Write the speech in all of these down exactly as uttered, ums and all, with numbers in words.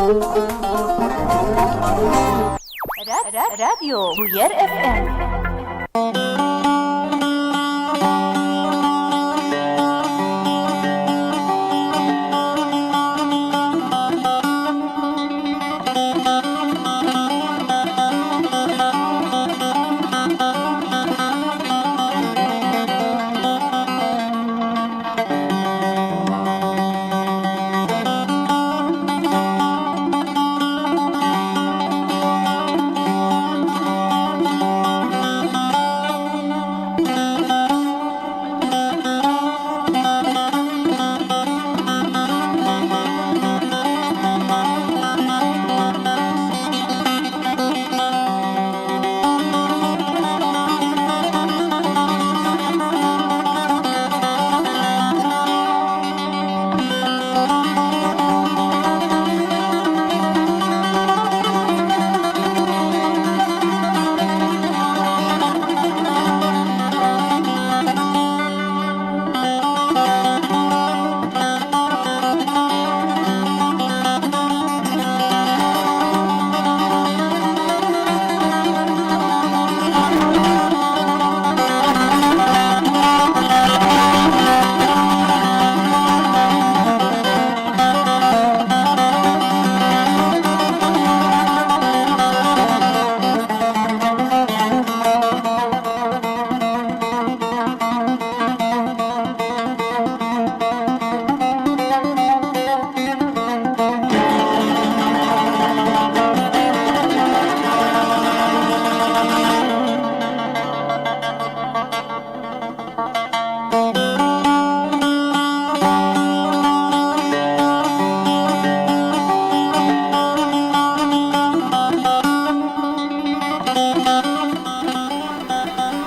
Ra-, ra-, Radyo Bûyer F M.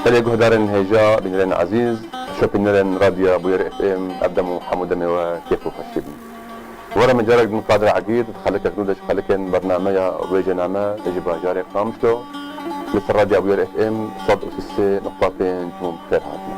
Belê guhdarên hêja, bînerên ezîz, şopînerên Radya Bûyer F M, ev dem û hemû demê we kêf û xweşî bin. Were me carek din Qadir Egîd, di xelekek nû de ji xelekên bernameya Wêjename ji bajarê Qamişlo, li ser Radya Bûyer F M sed û sê nokta pênc hûn bi xêr hatine.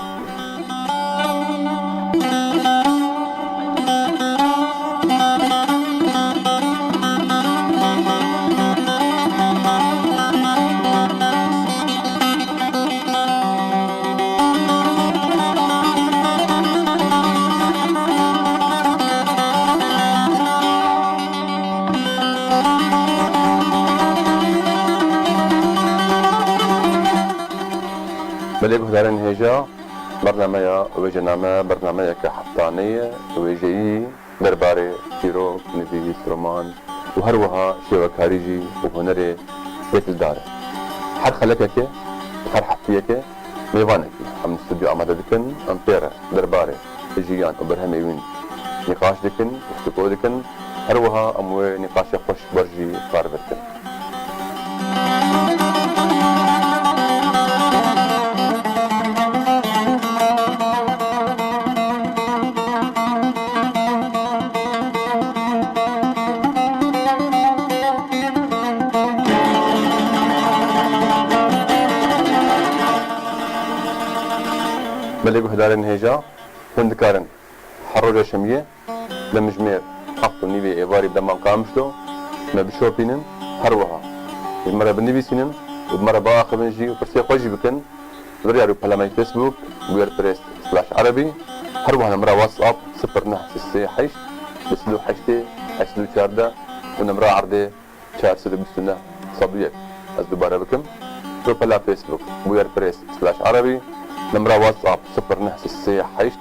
Belê guhdarên hêja, bernameya Wêjename bernameyeke heftaneyê ye, wêjeyî derbarê çîrok, nivîs, roman û her wiha şêwekarî jî û hunerê yek li dar e. Her xelekekê, her heftiyekê mêvanekî em li stûdyo amade dikin, em pê re derbarê jiyan û berhemê wîn nîqaş dikin, guftûgo dikin, her wiha em wê nîqaşê xweş ber jî parve dikin. Belê guhdarên hêja, hûn dikarin her roja şemiyê, demjimêr heft û nîvê êvarî bi dema Qamişlo me bişopînin, her wiha ji me re binivîsînin û bi me re biaxivin jî û pirsê xwe jî bikin. Vir ya rûpela me yê Facebook, Bûyer Press slash Erebî, her wiha nemra WhatsApp sifir neh sê sê heşt, du sed û heştê, heşt sed û çardeh û nemra erdê çar sed û bîst û neh sed û yek. Ez dubare bikim. Rûpela Facebook, Bûyer Press slash Erebî, nemra WhatsApp sifir neh sê sê heşt,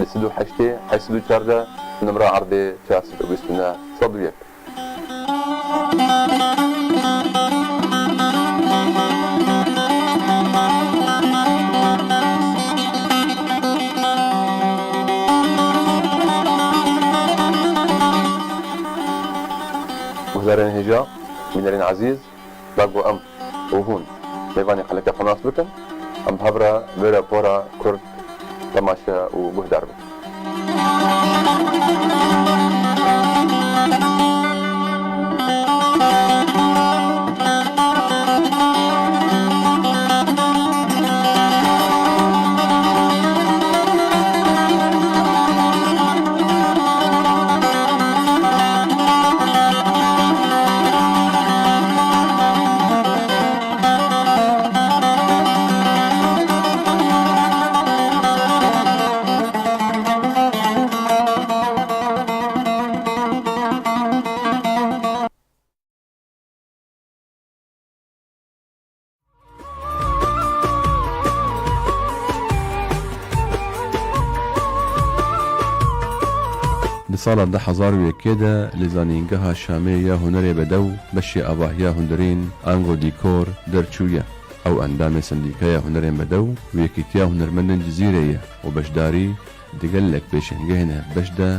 du sed û heştê, heşt sed û çardeh û nemra erdê çar sed û bîst û neh sed û yek. Guhdarên hêja, bînerên ezîz, da ku em û hûn mêvanê xeleke xwe nas bikin, em bi hev re vê rapora kurt temaşe û guhdar bikin. Sala du hezar û yekê de li Zanîngeha Şamê ya Hunerê Bedew beşê avahiya hundirîn, ango dîkor, derçûye. Ew endamê Sendîkaya Hunerên Bedew û Yekîtiya Hunermendên Cizîrê ye û beşdarî di gelek pêşengehên hevbeş de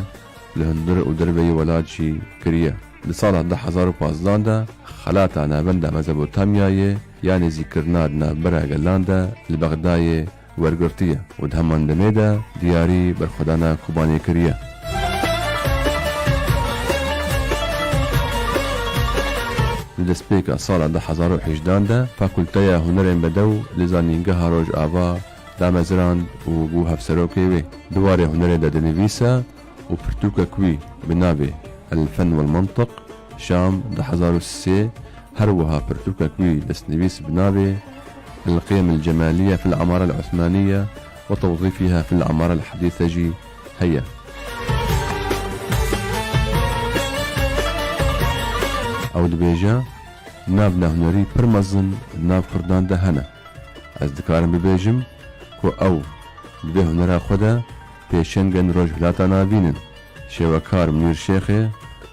li hundir û derveyî welat jî kiriye. Di sala du hezar û pazdeh de xelata Navenda Mezopotamyayê ya nêzîkkirina di navbera gelan de li Bexdayê wergirtiye û di heman demê de diyarî berxwedana Kobanê kiriye. Li destpêka sala du hezar û hejdan de Fakulteya Hunerên Bedew li Zanîngeha Rojava damezirand û bû hevserokê wê. Di warê hunerê de dinivîse û pirtûkek wî bi navê El Fen wel Mentiq, Şam, du hezar û sê, her wiha pirtûkek wî destnivîs bi navê El Qiyem el Cemaliye fil Amare el Usmaniye ve Tewzîfiha fil Amare el Hedîse jî heye. Ew dibêje, navne hunerî pir mezin di nav Kurdan de hene. Ez dikarim bibêjim ku ew di vê hunera xwe de pêşengên Rojhilata Navîn in. Şêwekar Munîr Şêxê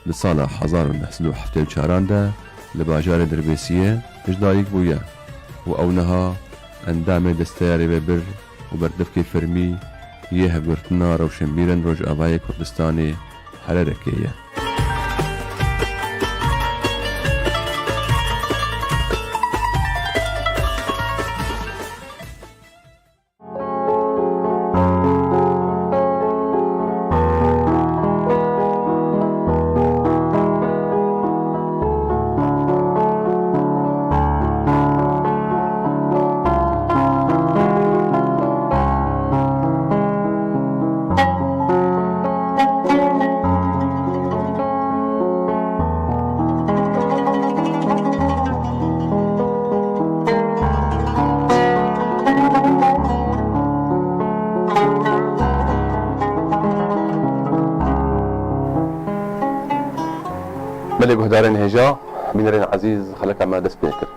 di sala hezar û neh sed û heftê û çaran de li bajarê Dirbêsiyê ji dayik bûye û ew niha endamê Desteya Rêvebir û Berdevkê Fermî yê Hevgirtina Rewşenbîrên Rojavayê Kurdistanê, Hererekê, ye. Belê guhdarên hêja, bînerên ezîz, xeleka me dest pê kir.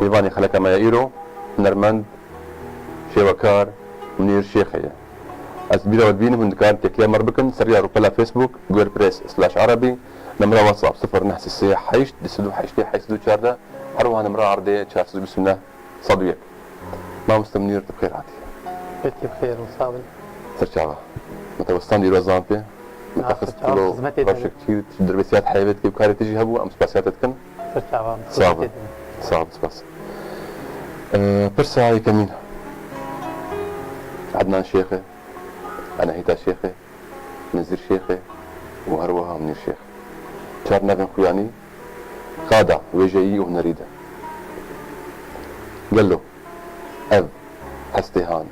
Mêvanê xeleka me ya îro, hunermend, şêwekar Munîr Şêxê ye. Ez bîra we dibînim, hûn dikarin têkiliya me re bikin ser ya rûpela Facebook, Guer Press slash Arabi, nemra WhatsApp sifir neh sê sê heşt du sed û heştê heşt sed û çardeh, her wiha nemra erdê çar sed û bîst û neh sed û yek. Mamoste Munîr, tu bi xêr hatî. Pêtî bi xêr û sabin. Serçava. Me te westan îro zan pê. Me te xist kilo rewşek çî, tu derbêsiyat heyvêt kê bi karê tu jî hebû, em spasiya te dikin. Serçava. Sağ ol. Sağ ol, spas. Ee, pirsa yekemîn. Ednan Şêxê, Enehîta Şêxê, Nezîr Şêxê û her wiha Munîr Şêx. Çar navên xuyanî, qada wêjeyî û hunerî de. Gelo ev hestê han,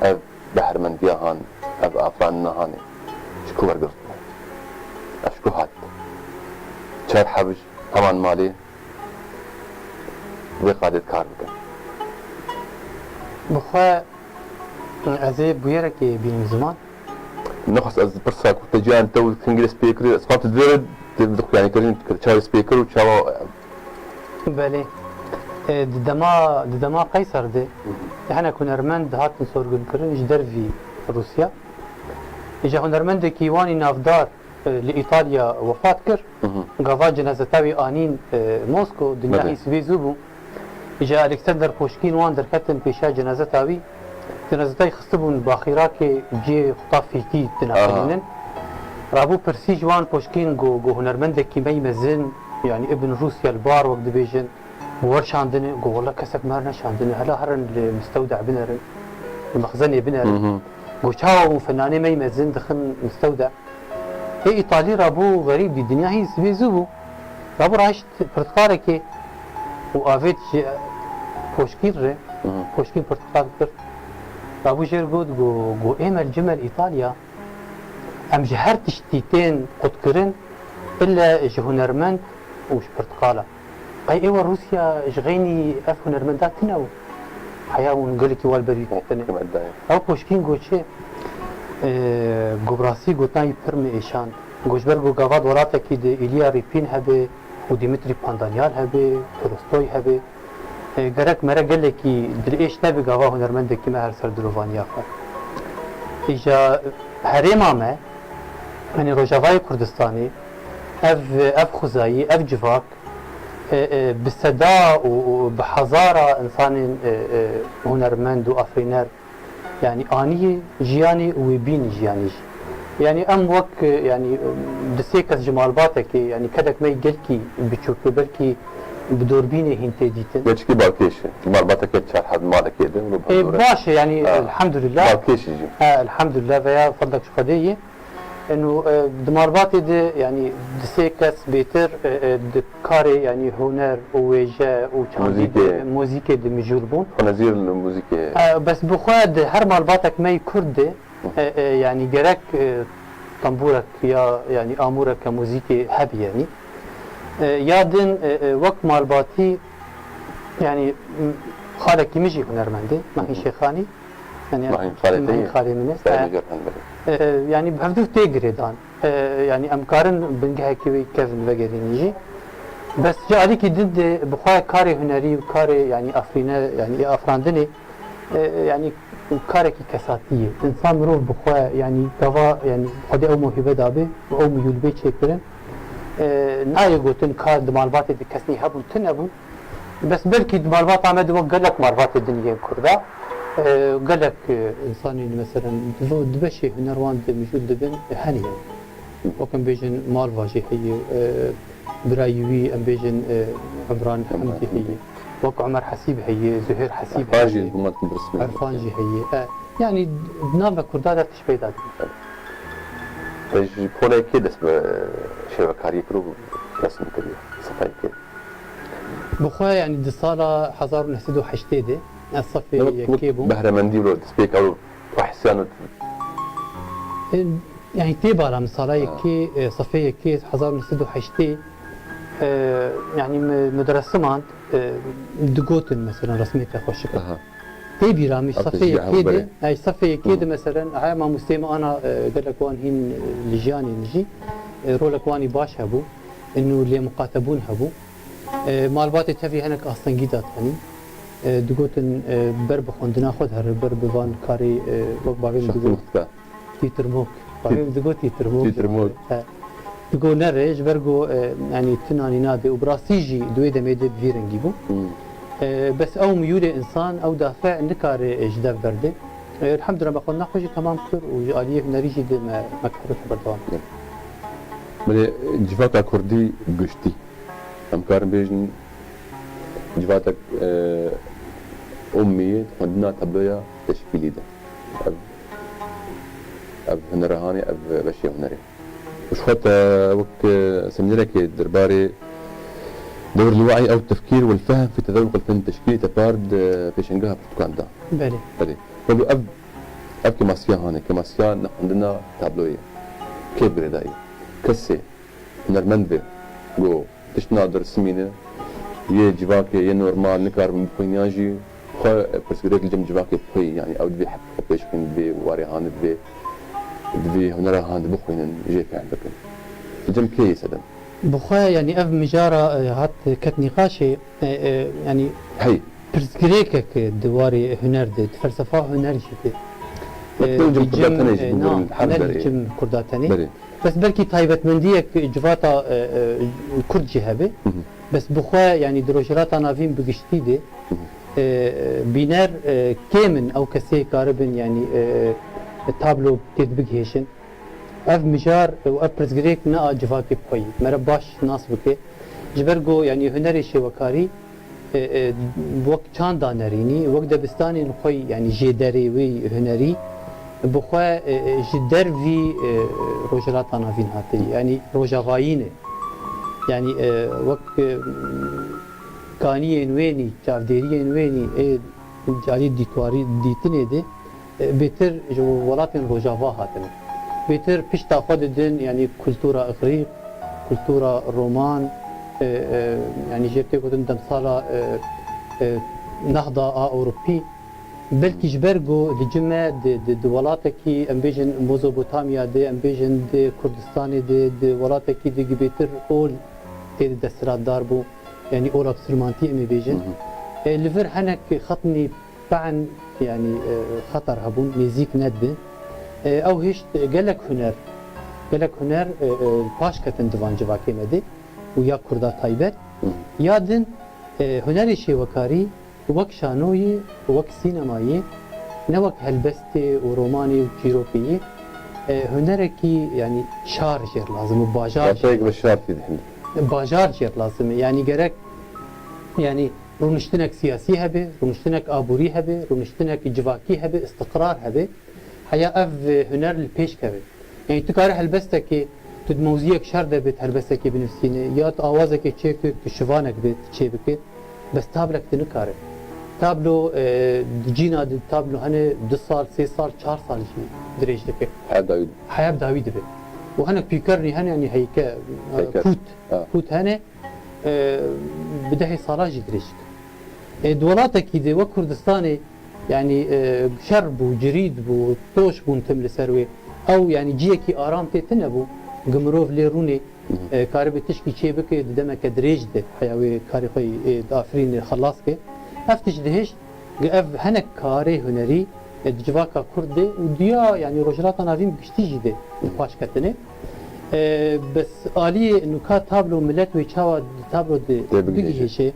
ev behrmendiya han, ev afranina hanê ji ku wergirt bû? Ev ji ku hat? Çar heb ji heman malê vê qadê dikar bikin? Bi xwe ez ê bûyerekê bînim ziman. Nexwest ez pirsa ku te ciyan te û kingirê spêkirî, ez xwam tu divê re tu dixuyanî kirin çawa spêkir û çawa. Belê. E, di dema, di dema Qeyser de hinek hunermend dihatin sorgunkirin ji dervî Rûsya. Îja hunermendekî wanî navdar, e, li Îtalya wefat kir. Gava cenazeta wî anîn, e, Mosko, dinya hîn sibê zû bû. Îja Alexander Poşkîn wan derketin pêşiya cenazeta wî. Cenazeta wî xistibûn baxîrakê cihê xuta fîkî dinafirînin. Rabû pirsî ji wan Poşkîn got, got, hunermendekî me yî mezin, yanî Ibn Rûsya li bar wek dibêjin, got, wer şandine? Got, wela kesek me her neşandine, hela herin li mistewda binerin, li mexzenê binerin. Got, çawa hûn fenanê me yî mezin dixin mistewda? Ê Îtalî rabû xerîb dî, dinya hîn sibê zû bû. Rabû rahişt pirtqalekê û avêt ji Poşkîn re, Poşkîn pirtqal kir. Rabû jêr got, got, got, ê me li cem me li Îtalya, em ji her tiştî tên qutkirin, ille ji hunermend û ji pirtqala. Qey êwe Rûsya ji xeynî ev hunermenda tune û heya hûn gelekî wan ber wî kuştine? Ew Poşkîn got çi? E, got bi rastî gotina wî pir min êşand. Got ji ber got gava di welatekî de Îlya Rîpîn hebe û Dîmitrî Pandanyal hebe, Tolstoy hebe. E, gerek mere gelekî dilêş nebe gava hunermendekî me her ser dilovaniya xwe. Îja herêma me, Yanî Rojavayê Kurdistanê ev, ev xwezayî, ev civak, e, e, bi seda û, û bi hezara insanên, e, e, hunermend û afirîner, yanî anî jiyanê û wê bînî jiyanê jî. Yanî em wek, e, yanî, e, di sê kes ji malbatekê, yanî kedek me yî gelkî biçûk e, belkî bi dorbînê hîn tê dîtin. Geçikî balkêş e. Malbateke çar heb malekê de, û E, bandor e. Baş e, yanî, Ha. Elhamdülillah. Balkêş e jî. Ha, elhamdülillah veya fadlek ji Xwedê yê. Eno, e, di malbatê de, yanî di sê kes bêtir, e, e, di karê, yanî huner û wêje û çandî de, Muzîkê. Muzîkê de mijûl bûn. Xwe nezîr li muzîkê. E, bes bi xwe di her malbatek me yî Kurd de, e, e, yanî gerek, e, tembûrek ya, yanî amûreke muzîkê hebî, yanî. E, ya din, e, e, wek malbatî, yanî, m-, xalekî min jî hunermend e, Mehîn Şêxanî. Yanî, Mehîn xalê te Mehîn ye? Xalê min e. Sayê E, Necar Hembelî. e, yanî bi hevdû tê girêdan. E, yanî em karin bingehekî wê kevin vegerînin jî. Bes ji alîkî din de bi xwe karê hunerî û karê, yanî afirîne, yanî afirandinê, e, yanî karekî kesatî ye. Însan mirov bi xwe, yanî gava, yanî Xwedê ew mewhîbe dabe û ew miyûl bê çêkirin. E, nayê gotin kar di malbatê de kesnî hebûn, tune bûn. Bes belkî di malbata me de wek gelek malbatê din yên Kurda, e, gelek, e, însanên, meselen, di, di beşê huner wan de mijûl dibin, e, hene ye. Wek em bêjin Malva jî heye, e, birayî wî em bêjin, e, Umran Umran Hemdî Hemdî. Heye. Wek Umer Hesîb heye, Zuhêr Hesîb Erfan jî heye. Hikûmet Birsmê. Erfan jî heye. E, yanî di nava Kurda de tişt peyda dibin. Te ji polê kê dest bi şêvekariyê kir û resim kiriye? Sefayê kê? Bi xwe, yanî di sala hezar û neh sed û heştê de ez sefê Wek, wek yekê bûm. Behremendî wilo destpêka wilo xwe hisiyan û Ê, yanî tê bala min sala Ha. yekê, e, sefê yekê hezar û neh sed û heştê, e, yanî mi, mi diresimand, e, digotin mesela resmê te xweşik e. Aha. Tê bîra min Ev sefê tiştî yekê de, hevberê. Ey sefê yekê de Hı. mesela, haya mamostê me ana, e, gelek wan hîn, e, li jiyanê min jî, e, rolek wanî baş hebû, inu lê muqatebûn hebû. E, malbatê tevî hinek astengî dat henî. E, digotin, e, ber bi xwendina xwe dihere, ber bi van karê, e, wek bavê min Şexsî digot. Muxtika. Tîtirmok. Bavê min digot tîtirmok. Tîtirmok. He. Digo nere, ji ber ku, e, yanî tu nanî nadê û bi rastî jî di wê demê de bi vî rengî bû. Hmm. E, bes ew miyûlê însan, ew dafe nikare ji dev berde. E, elhamdulillah me xwendina xwe jî temam kir û ji aliyê hunerî jî de me, me kar û berdewam kir. Belê civaka kurdî giştî. Em karin bêjin civatek, e, ummî yê xwendina tabloya teşkîlî de. Ev, ev hunera hanê, ev beşê hunerê. Ji xwe te wek, e, semînerekê derbarê dewr li wa'î ew tefkîr wel fehm fî tezewq el fen teşkîlî te par di pêşengeha pirtûkan da. Belê. Belê. Welo ev, ev kêmasiya hanê, kêmasiya nexwendina tabloyê. Kê girêdayî? Kesê hunermend be, ku tişt nadirsimîne, yê civakê yê normal nikaribin bixwînin yan jî xwe pirsgirêk li cem civakê bixwî, yanî ew divê heft xwe pêş bixwînin, divê warê han divê, divê hunera han bixwînin, jê fehm bikin. Li cem kê yê sedem? Bi xwe, yanî ev mijara, e, hat ket nîqaşê, e, e, yanî Hey. pirsgirêkek di warê huner de, di felsefa huner jî de. Wek E, ne li cem di Kurda cem, tenê jî e, bibûn na, her ne li derê. cem Kurda tenê. Belê. Bes belkî taybetmendiyek civata, e, e, Kurd jî hebe. Hı hı. Bes bi xwe, yanî di Rojhilata Navîn bi giştî de, Hı hı. e, e, bîner, e, kêm in ew kesê karibin, yanî, e, tablo têd bigihêjin. Ev mijar û ev pirsgirêk ne a civakê bi xwe yî. Mere baş nas bike. Ji ber ku, yanî hunerê şêwekarî, e, e, wek çanda nerînî, wek debistanên xwe yî, yanî jêderê wê hunerî, bi xwe, e, e, ji dervî, e, Rojhilata Navîn hatiye, yanî rojavayî ne. Yanî, e, wek, e, kaniyên wênî, çavdêriyên wênî, ê carî dîtwarî dîtinê de, e, bêtir ji welatên Rojava hatine. Bêtir pişta xwe didin, yanî kultura Îgrîq, kultura Roman, e, e, yanî jê tê gotin demsala, e, e, nehda a Ewropî. Belkî ji ber ku di cime di, di, di welatekî, em bêjin Mezopotamya de, em bêjin di Kurdistanê de, di welatekî di bêtir ol tê de desthilatdar bû, yanî ola bi sirmantî em ê bêjin. Hı hı. E, li vir hinek xetnî pe'en, yanî, e, xeter hebûn, nêzîk nedibin. E, ew hişt gelek huner, Gelek huner, e, e, paş ketin di van civakê me de û ya Kurda taybet. Hı. Ya din, e, hunerê şêwekarî wek şanoyî, wek sînemayî, ne wek helbestê û romanê û çîrokê yê, e, hunerekî, yanî şar jêr lazim û bajar jêr Wateyek ve şartî dihîn. Bajar jêr lazim e. Yanî gerek, yanî rûniştinek siyasî hebe, rûniştinek aborî hebe, rûniştinek civakî hebe, istiqrar hebe. Heya ev, e, huner li pêş keve. Yanî tu kare helbestekê, tu di mewziyek şer de bê, tu helbestekê binivîsînî, ya tu awazekê çêkir, tu şivanek bê, tu çêbikî. Bes tablek tu nikare. Tablo, e, di cîna di tablo hene du sal, sê sal, çar sal jî dirêj dike. Heya bi dawî dibe. Heya bi dawî dibe. Û hinek pîkernî hene, yanî heyke, e, Heykel. Kût, Ha. Kût hene, e, bi dehê sala jî dirêj dike. E, di welatekî de wek Kurdistanê, yanî, e, şer bû, cirîd bû, toş bûn tim li ser wê. Ew, yanî ciyekî aram tê tune bû, gi mirov lê rûnê, e, karibe tişkî çê bike, di demeke dirêj de heya wê karê xwe, e, diafirîne, xelas ke. Ev tişt dihişt, gi ev hinek karê hunerî, e, di civaka Kurd de û diya, yanî Rojhilata Navîn bi giştî jî de, e, paş ketine. E, bes aliyê nûka tablo, milet wê çawa di tablo de Tê bigihêje. Bigihêje.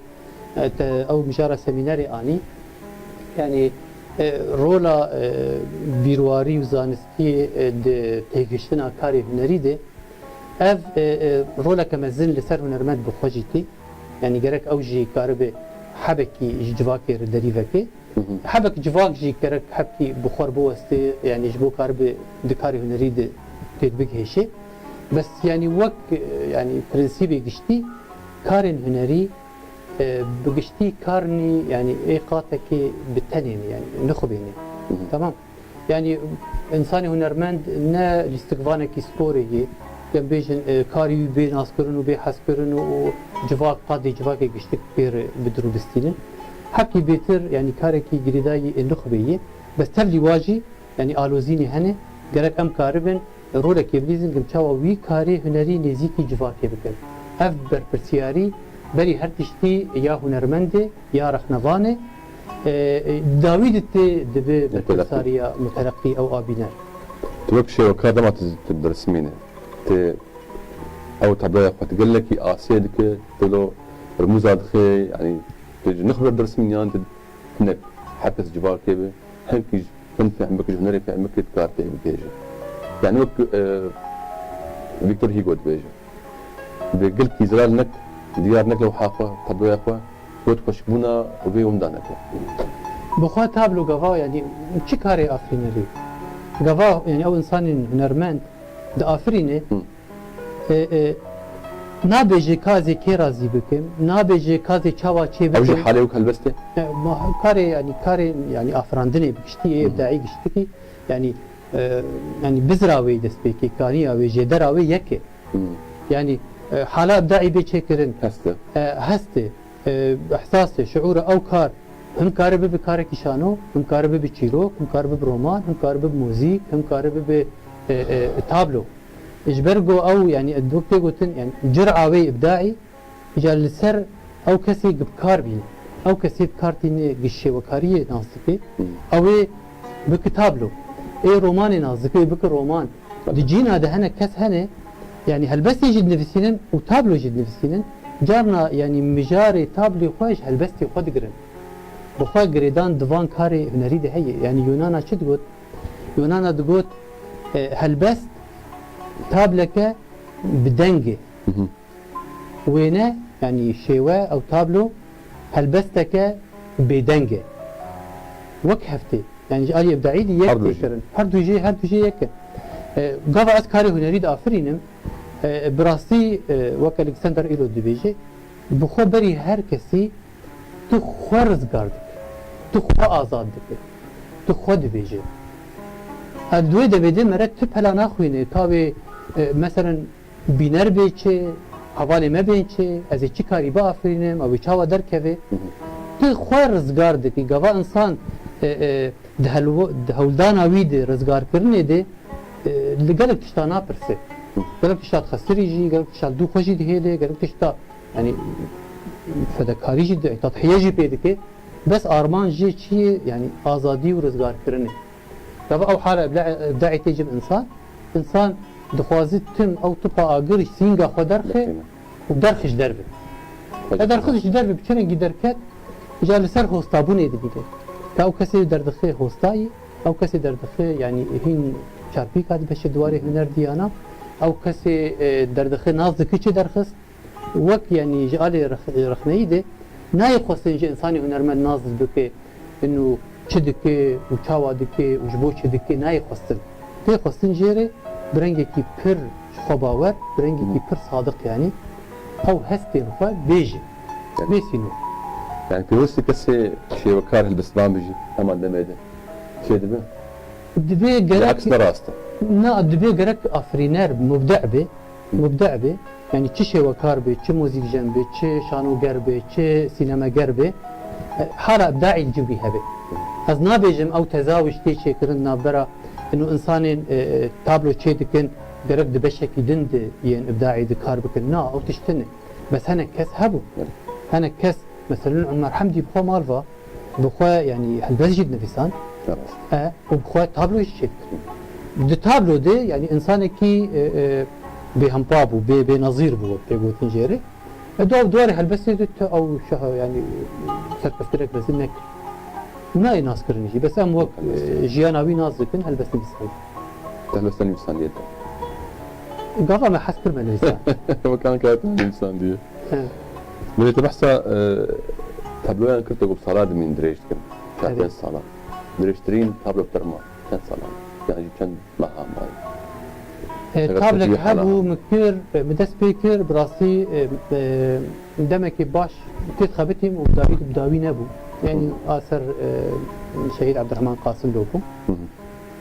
E, te ew mijara semînerê anî. Yanî, e, rola, e, bîrwarî û zanistiyê, e, di têgihiştina karê hunerî de, ev, e, e, roleke mezin li ser hunermend bi xwe jî tê. Yanî gerek ew jî karibe hebekî ji civakê re derî veke. Hı hı. Hebek civak jî gerek hebkî bi xwe re biwestê, yanî ji bo karibe di karê hunerî de têdibigihêşê. Bes yanî wek, e, yanî prensîbê giştî karên hunerî e, bi giştî kar nî, yanî ê qatekê bi tenê ne, yanî nixubêne. Hı hı. Tamam. Yanî însanê hunermend ne lîstikvanekî sporê ye, em bêjin, e, karî wî bê naskirin û bê hezkirin û, û civak, qadê civakê giştik pê re bi dir û bistînin. Hebkî bêtir, yanî karekî girêdayî ê nixubê ye. Bes tevlî wa jî, yanî alozînê hene, gerek em karibin rolekê bilîzin, gim çawa wî karê hunerî nêzîkî civakê bikin. Ev berpirsiyarî berî her tiştî ya hunermendê, ya rexnevanê, e, e, dawî di tê dibe berpirsariya mutereqî ew a bîner. Tu wek şêwekar dema tu, tu dirismîne, tu ew tabloya xwe tu gelekî asê dike, tu lo rmûza dixê, yanî tu ji nixwe dirismîn yan tu hinek hepis civakê be, hinkî ji hin fehm bike, ji hunerê fehm bike, dikar tê bigihêje. Yanî wek, e, Victor Hugo dibêje, bi gilkî zelal nek, diyar nek lewha xwe, tabloya xwe, got xweşbûna wê winda neke. Bi xwe tablo gava, yanî çi karê afirînerî? Gava, yanî ew însanên hunermend diafirîne, Hı. E, e, nabêje ka ez ê kê razî bikim, nabêje ka ez ê çawa çê bikim. Ew jî halê wek helbestê? E, ma-, karê, yanî karê, yanî afirandinê bi giştî, ê Hı hı. îbdaî giştikî, yanî, e, yanî bizra wê destpêkê, kaniya wê, jêdera wê yek e. Hı. Yanî, e, hala îbdaî bê çêkirin. Hest e. E, hest e. E, ihsas e, şiûr e, ew kar him kare bibe karekî şano, him kare bibe çîrok, him kare bibe roman, him kare bibe muzîk, him kare bibe, e, e, tablo. Ji ber ku ew, yanî, wek tê gotin, yanî, cira wê îbdaî, îcar li ser ew kesê gi bi kar bîne. Ew kesê bi kar tîne gi şêwekariyê nas dike. Hmm. Ew ê bike tablo. Ê romanê nas dike, ê bike roman. Di cîna de hinek kes hene, yanî helbestê jî dinivîsînin û tablo jî dinivîsînin. Carna, yanî, mijarê tablê xwe ji helbestê xwe digirin. Bi xwe girêdan di van karê hunerî de heye. Yanî Yunana çi digot? Yunana digot, e, helbest tableke bi deng e. Hı hı. Wêne, yanî şêwe, ew tablo, helbesteke bêdeng e. Wek heftê. Yanî ji alî îbdaî de yek Her du jî. tê kirin. Her du jê, her du jê yek e. E, gava ez karê hunerî diafirînim, e, bi rastî, e, wek Alexander îro dibêje, bi xwe berî her kesî tu xwe rizgar dike, tu xwe azad dike, tu xwe dibêje. Ev di wê demê de merek tu pela naxwîne, ka wê, e, meselen, bîner bê çi, hevalê me bên çi, ez ê çi karî biafirînim, ew ê çawa derkeve. Hı hı. Tu xwe rizgar dikî, gava însan, e, e, di helw-, di hewldana wî de, rizgarkirinê de, e, li gelek tişta napirse. Hı. Gelek tişta dixesirî jî, gelek tişta li dû xwe jî dihêle, gelek tişta, yanî, fedekarî jî, tedhiye jî pê dike. Bes armanc jê çi ye? Yanî azadî û rizgarkirinê. Gava ew hala îbda-, îbdaî tê cib însan. Însan dixwaze tim ew tipa agir ji sînga xwe derxe û derxist derve. Te derxist ji derve bi çi rengî derket, îca li ser hostabûnê dibîne. Ka ew kesê derdixe hostayî, ew kesê derdixe, yanî hîn çarpîka dibeşe di warê huner diyana, ew kesê, e, derdixe nas dike çi derxist. Wek, yanî ji alê rex-, rexneyî de nayê xwestin ji insanê hunermend nas bike, inu çi dike û çawa dike û ji bo çi dike nayê xwestin. Tê xwestin jê re bi rengekî pir ji xwe bawer, bi rengekî pir sadiq, yanî ew hestên xwe bêje. Bê sînor. Yani pêwîst e kesê şêwekar helbestvan be jî heman demê de çê dibe. Dibê gerek... Aks ne rast e. Na, dibê gerek afirîner, mubde be. Mubde be. Yani çi şêwekar be, çi muzîkjen be, çi şanoger be, çi sînemeger be, e, hala îbdaî li cihê wî hebe. Ez nabêjim ew teza wî ji tê çêkirin navbera ino insanên, e, e, tablo çê dikin, gerek di beşekî din de yên îbdaî de kar bikin. Na, ew tişt tune. Bes hinek kes hebû. Hinek kes, meselen Omer Hemdî bi xwe mal va, bi xwe, yanî helbest jî dinivîsand. E, û bi xwe tablo jî çêdikir. Di tablo de, yanî insanekî, e, e, bêhempa bû, bê, bênezîr bû, wek tê gotin jê re. E, di warê helbestê de tu ew şah-, yanî serkeftinek mezin nekir. Nayê naskirin jî. Bes em wek, e, jiyana wî nas dikin, helbest nivîsand. Te helbest nivîsandiye te? Gava me hez kir me nivîsand. Wek anka te nivîsandiye. He. Belê te behsa, e, tabloyan kir te ku bi sala dimîn dirêj dikin. Çar pênc sala. Dirêjtirîn tablo te ma çend sala? Yan jî çend meha maye? E, tablek hebû, min kir, e, min dest pê kir, bi rastî, e, e, demekê baş tê dixebitîm û bi dawî, bi dawî nebû. Yanî a ser, e, Şehîd Ebdirehman Qasim lo bû.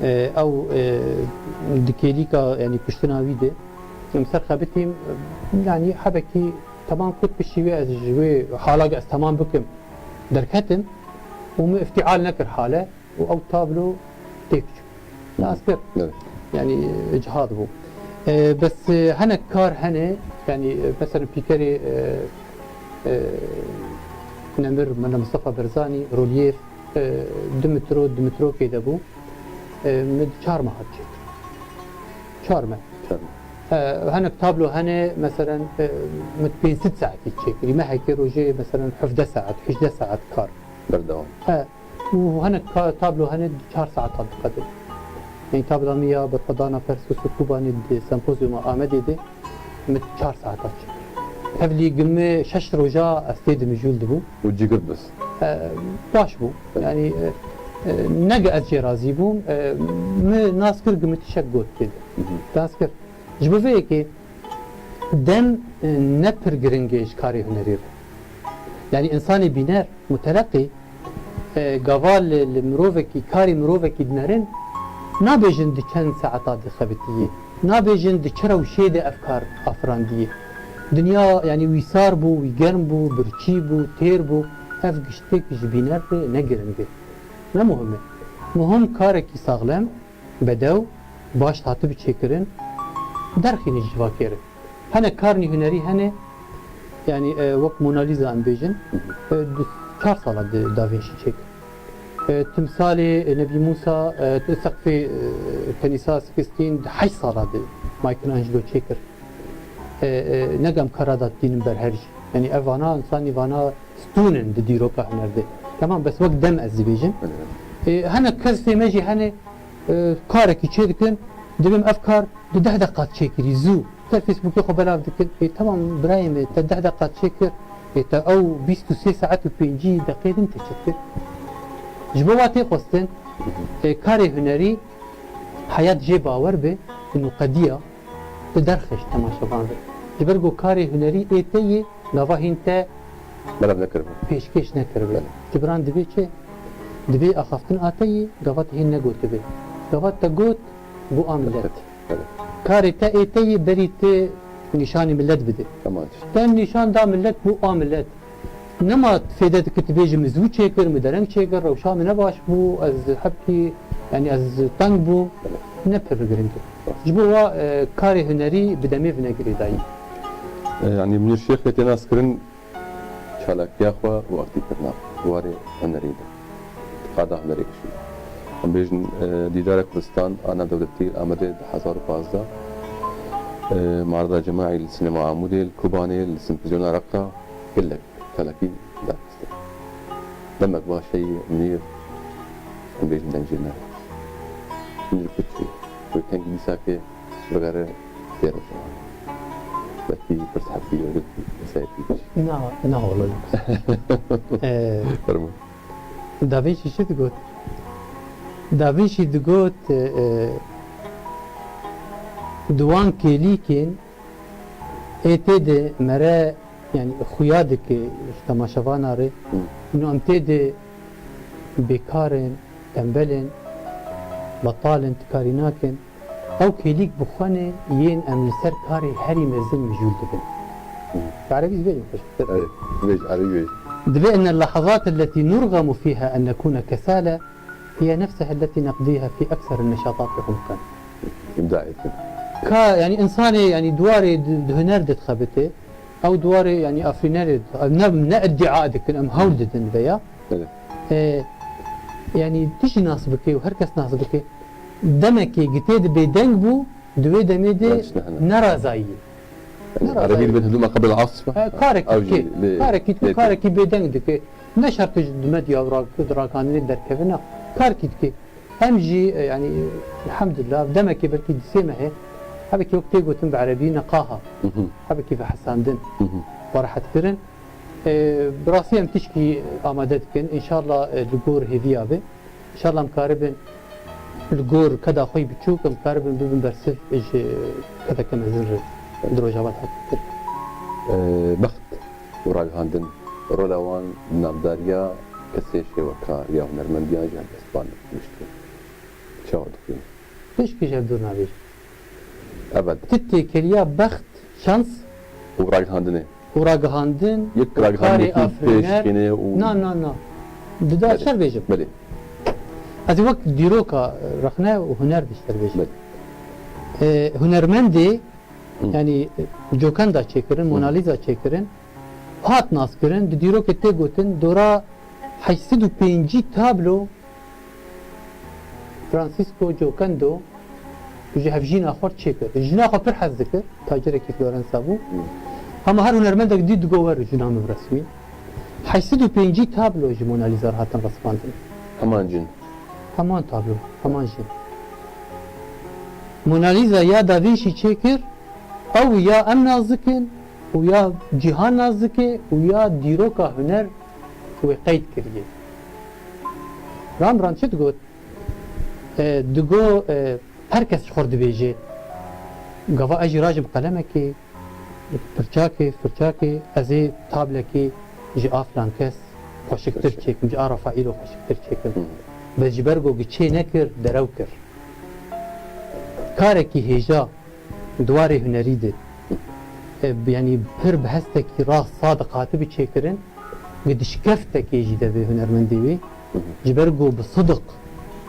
E, ew, e, di kêlîka, yanî kuştina wî de, em ser xebitîm, e, yanî hebekî temam kut piştî wê ez ji wê hala ez temam bikim derketim û min îftîal nekir hale û ew tablo têk çû. Nas kir. Evet. Yanî, e, cihad bû. E, bes, e, hinek kar hene, yanî, e, mesela pîkerê, e, e, Nemir, Mela Mustafa Barzanî, rolyef, e, du metro, du metrokê de bû. E, min çar meha çêkir. Çar meh. Çar meh. E, hinek tablo hene, meselen, e, min pênc sed saetî çêkirî. Mehekê rojê, meselen, hevdeh saet, hejdeh saet kar. Berdewam. E, û hinek ka-, tablo hene di çar saeta diqedin. Yanî tabla min ya berxwedana Persis û Kobanê di sempozyuma Amedê de min çar saeta çêkir. Tevlî gimê şeş roja ez tê de mijûl dibûm. Û cigir bist. E, baş bû. Yanî, e, e, ne ge ez jê razî bûm, e, min nas kir ge min tişek got tê de. Nas kir. Ji bo vê yekê dem, e, ne pir giring e ji karê hunerî re. Yanî însanê bîner, muteleqî, e, gava li, li mirovekî, karê mirovekî dinerin, nabêjin di çend saeta de xebitiyê, nabêjin di çi rewşê de ev kar afirandiyê. Dinya, yanî wî sar bû, wî germ bû, birçî bû, têr bû, ev giştek ji bîner re ne giring e. Ne muhim e. Muhim karekî saxlem, bedew, baş hatibû çêkirin, derxîne ji civakê re. Hinek karnî hunerî hene, yanî, e, wek Mona Lisa em bêjin, e, du çar sala di Da Vinci çêkir. E, timsalê, e, Nebî Mûsa, e, seqfê, e, Kenîsa Sixtîn di heşt sala di Michelangelo çêkir. E, e, ne ge em kara da tînin ber her jî. Yanî ev vana, însanî vana stûn in di dîroka huner de. Temam, bes wek dem ez dibêjim. E, hinek kesê me jî hene, e, karekî çê dikin, dibêm ev kar di deh deqat çêkirî, zû. Ser Facebookê xwe belav dikin. E, temam birayê me, te deh deqat çêkir, e, te ew bîst û sê saet û pêncî deqê din te çêkir. Ji bo wa tê xwestin, e, karê hunerî heyat jê bawer be, û qediya, tu derxist temaşevan re. Ji ber ku karê hunerî ê te yê, gava hîn te Belav nekiribe. Pêşkêş nekiribe. Belê. Cibran dibê çi? Dibê axaftin a te yê, gava te hîn negotibe. Gava te got, bû a millet. Belê. Karê te ê te yê berî tu nîşanî millet bide. Tamam. Te nîşan da millet, bû a millet. Nema fêde dike tu bêjî min zû çêkir, min dereng çêkir, rewşa min ne baş bû, ez hebkî, yanî ez teng bûm, ne pir giring e. Ji bo wa, e, karê hunerî bi demê vine girêdayî. E, yanî Munîr Şêxê tê naskirin çalakiya xwe û aktîvkirina di warê hunerî de. Qada hunerê kişî. Em bêjin, e, Dîdara Kurdistan a navdewletî li Amedê du hezar û pazdeh. Marda Cemaî li Sînema Amûdê, li Kobanê, li Simpozyona Reqa gelek çalakî derxistin. Demek baş heye, Munîr, em bêjin dengê me. Munîr Kuçî, wê kengî dîsa ke bigere vê roja. Belkî pirs hebû, belkî mesele bî. Na, na wala. Ee, Fermo. Da Vinci çi digot? Da Vinci digot, e, e, di wan kêlîkên ê tê de mere, yanî xuya dike ji temaşevana re, Hı. ino em tê de bêkar in, tembel in, betal in, ti karî nakin. Ew kêlîk bi xwe ne yên em li ser karê herî mezin mijûl dibin. Hı. Bi erebî zî bêjim xweş. Evet, bêj, erebî bêj. Divê إن اللحظات التي نرغم فيها أن نكون كسالى هي نفسها التي نقضيها في أكثر النشاطات عمقا. Îmda etkin. Ka, yanî, însanê, yanî, di warê di, di huner de dixebite, ew di warê, yanî, afirînerê, ne, ne îdîa dikin, em hewl didin vêya. Evet. E, yanî, tu jî nas bike û her kes nas bike, demekê gitê di bêdeng bû, di wê demê de Yanlış ne, ne. nerazayî. Yani, Nerazayî. Erebî dibin هدوء ما قبل العاصفة. E, karekî Ew jî dike, lê, karekî dike, lê karekî bêdeng dike. Ne şert ji di medya û rak-, di rakandinê derkeve, na. Karekî dike. Em jî, e, yanî, elhamdulillah, demekê belkî di sê mehê, hebekî wek tê gotin bi erebî neqaha. Hı hı. Hebekî vehesandin. Hı hı. Xwe rehet kirin. E, bi rastî em tişkî amade dikin. Înşallah, e, li gor hêviya be. Înşallah em karibin li gor keda xwe yî biçûk, em karibin bibin bersiv ji kedeke mezin re di Rojava de hatin kirin. E, bext û ragihandin, rola wan di navdariya kesê şêwekar ya hunermendiyan jî helbestvan giştî. Çawa dixwînî? Tişkî ji hev dûr nabêjim. Ebed. Tu têkiliya bext, şans Û ragihandinê. û ragihandin Yek û karê ragihandinekî afirîner. pêşkêne û Na, na, na. Dida Belê. şer bêjim. Belê. Ez ê wek dîroka rexne û huner de şer bêjim. Belê. E, hunermendê, Hı. yanî, e, Coken da çêkirin, Hı. Mona Lisa çêkirin, hat naskirin, di dîrokê tê gotin, dora heşt sed û pêncî tablo Francisco Giocondo ji hevjîna xwe re çêkir. Jina xwe pir hez dikir, tacirekî Florensa bû. Hmm. Hema her hunermendek dî digot, "Were jina min biresmî." Heşt sed û pêncî tablo ji Mona Lisa re hatin resmandin. Heman cin. Heman tablo, heman jin. Mona Lisa ya Da Vinci çêkir, ew ya em nas dikin û ya cîhan nas dike û ya dîroka huner wê qeyd kiriye. Rembrandt çi digot? E, digot, e, her kes ji xwe re dibêje, gava ez jî rajim qelemekê, pirçakê, firçakê, ez ê tablekê ji a filan kes xweşiktir Xweşik. çêkim, ji a Rafaîlo xweşiktir çêkim. Hı. Bes ji ber ku giçê nekir, derew kir. Karekî hêja di warê hunerî de, e, yanî pir bi hestekî rast, sadiq hatibi çêkirin, gi dişkeftekê jî devê hunermendê wê, Hı hı. ji ber ku bi sidiq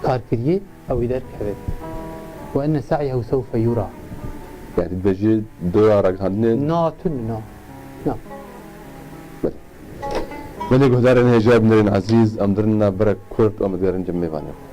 kar kiriye, ew ê derkeve. Ve enne sa'yehu sewfe yura. Yani dibêje doya ragihandinê Na, tune, na. Na. Belê. Belê guhdarên hêja, binêrên ezîz, em dirin na berek kurt û em digerin cem mêvanê xwe.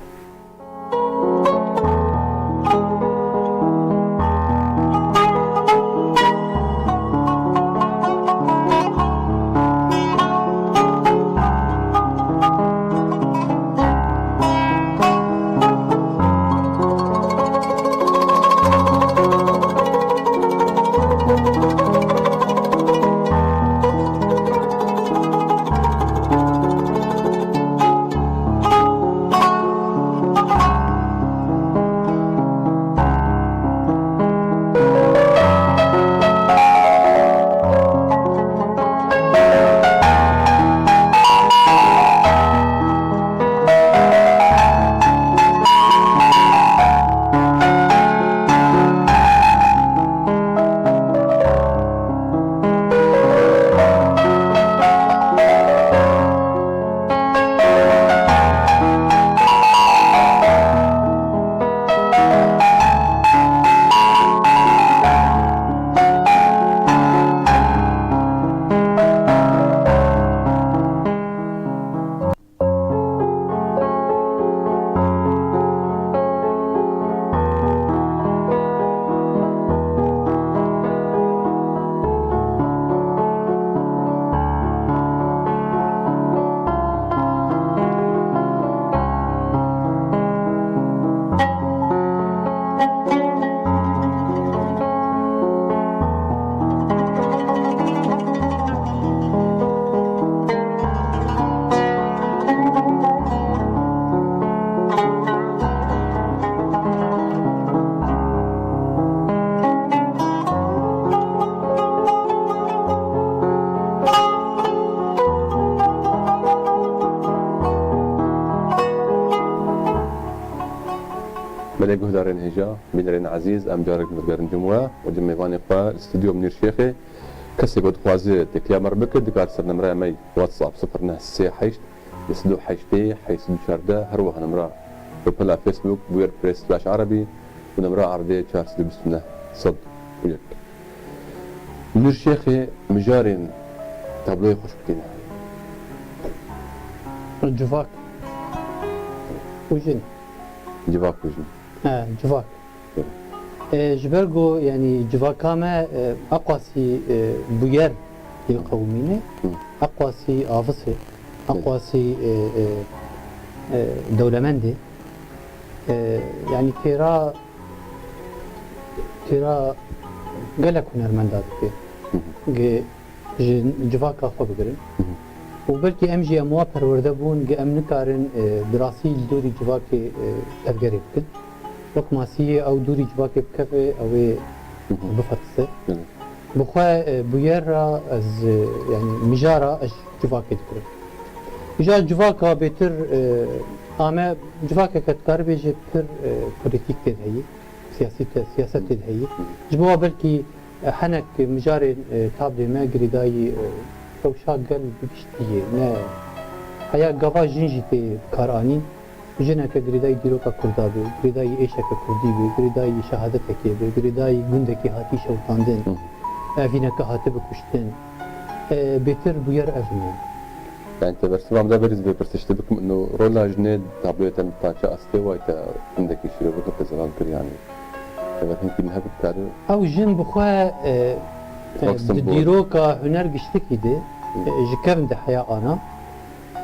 Belê guhdarên hêja, bînerên ezîz, em carek nû digerin cem we û cem mêvanê xwe li stûdyo Munîr Şêxê. Kesê ku dixwaze têkiliya me re bike, dikare ser nemreya me yê WhatsApp sifir neh sê heşt, du sed û heştê, heşt sed û çardeh, her wiha nemra Opela Facebook, Bûyer Press slash Erebî û nemra erdê çar sed û bîst û neh sed û yek. Munîr Şêxê mijarên tabloyê xweş bikîne. Civak û jin. Civak û jin. He, civak. E, ji ber ku, yanî, civaka me, e, eqwasî, e, bûyer yê qewimîne, Hı. eqwasî avis e, Belê. eqwasî, e, e, e, dewlemend e. E, yanî, têra, têra gelek hunermenda dike. Hı hı. Ge- ji civaka xwe bigirin. Hı hı. Û belkî em jî em wa perwerde bûn, ge em nikarin, e, bi rastî li dorî civakê, e, tevgerê bikin. Wek masiyê ew dorî civakê bikeve, ew ê Hı hı. bifertise. Belê. Bi xwe, e, bûyer ra ez, e, yanî mijara ez civakê dikirim. Îja civaka bêtir, e, ame civakeke dikaribê jî pir, e, polîtîk tê de heyî, siyasî te, siyaset tê de heyî. Hı hı. Ji bo wa belkî Hinek mijarên, e, tablê me girêdayî, e, rewşa gel bi giştî ye. Ne heya gava jin jî tê karanîn. Jineke girêdayî dîroka Kurda be, girêdayî êşeke Kurdî be, girêdayî şehadetekê be, girêdayî gundekî hatî şewitandin, Hı. evîneke hatibe kuştin. E, bêtir bûyer ev ne. Yani te bersiva min de berî ez vê pirsê ji te bikim, ino rola jinê di tabloyê te min parça astê, way te hindekî şîrove kir, te zelal kir, yani. Ev hinkî niha bikare. Ew jin bi xwe, e, e, Wek di sembol. dîroka huner giştikî de, Hı. e, ji kevin de heya ana.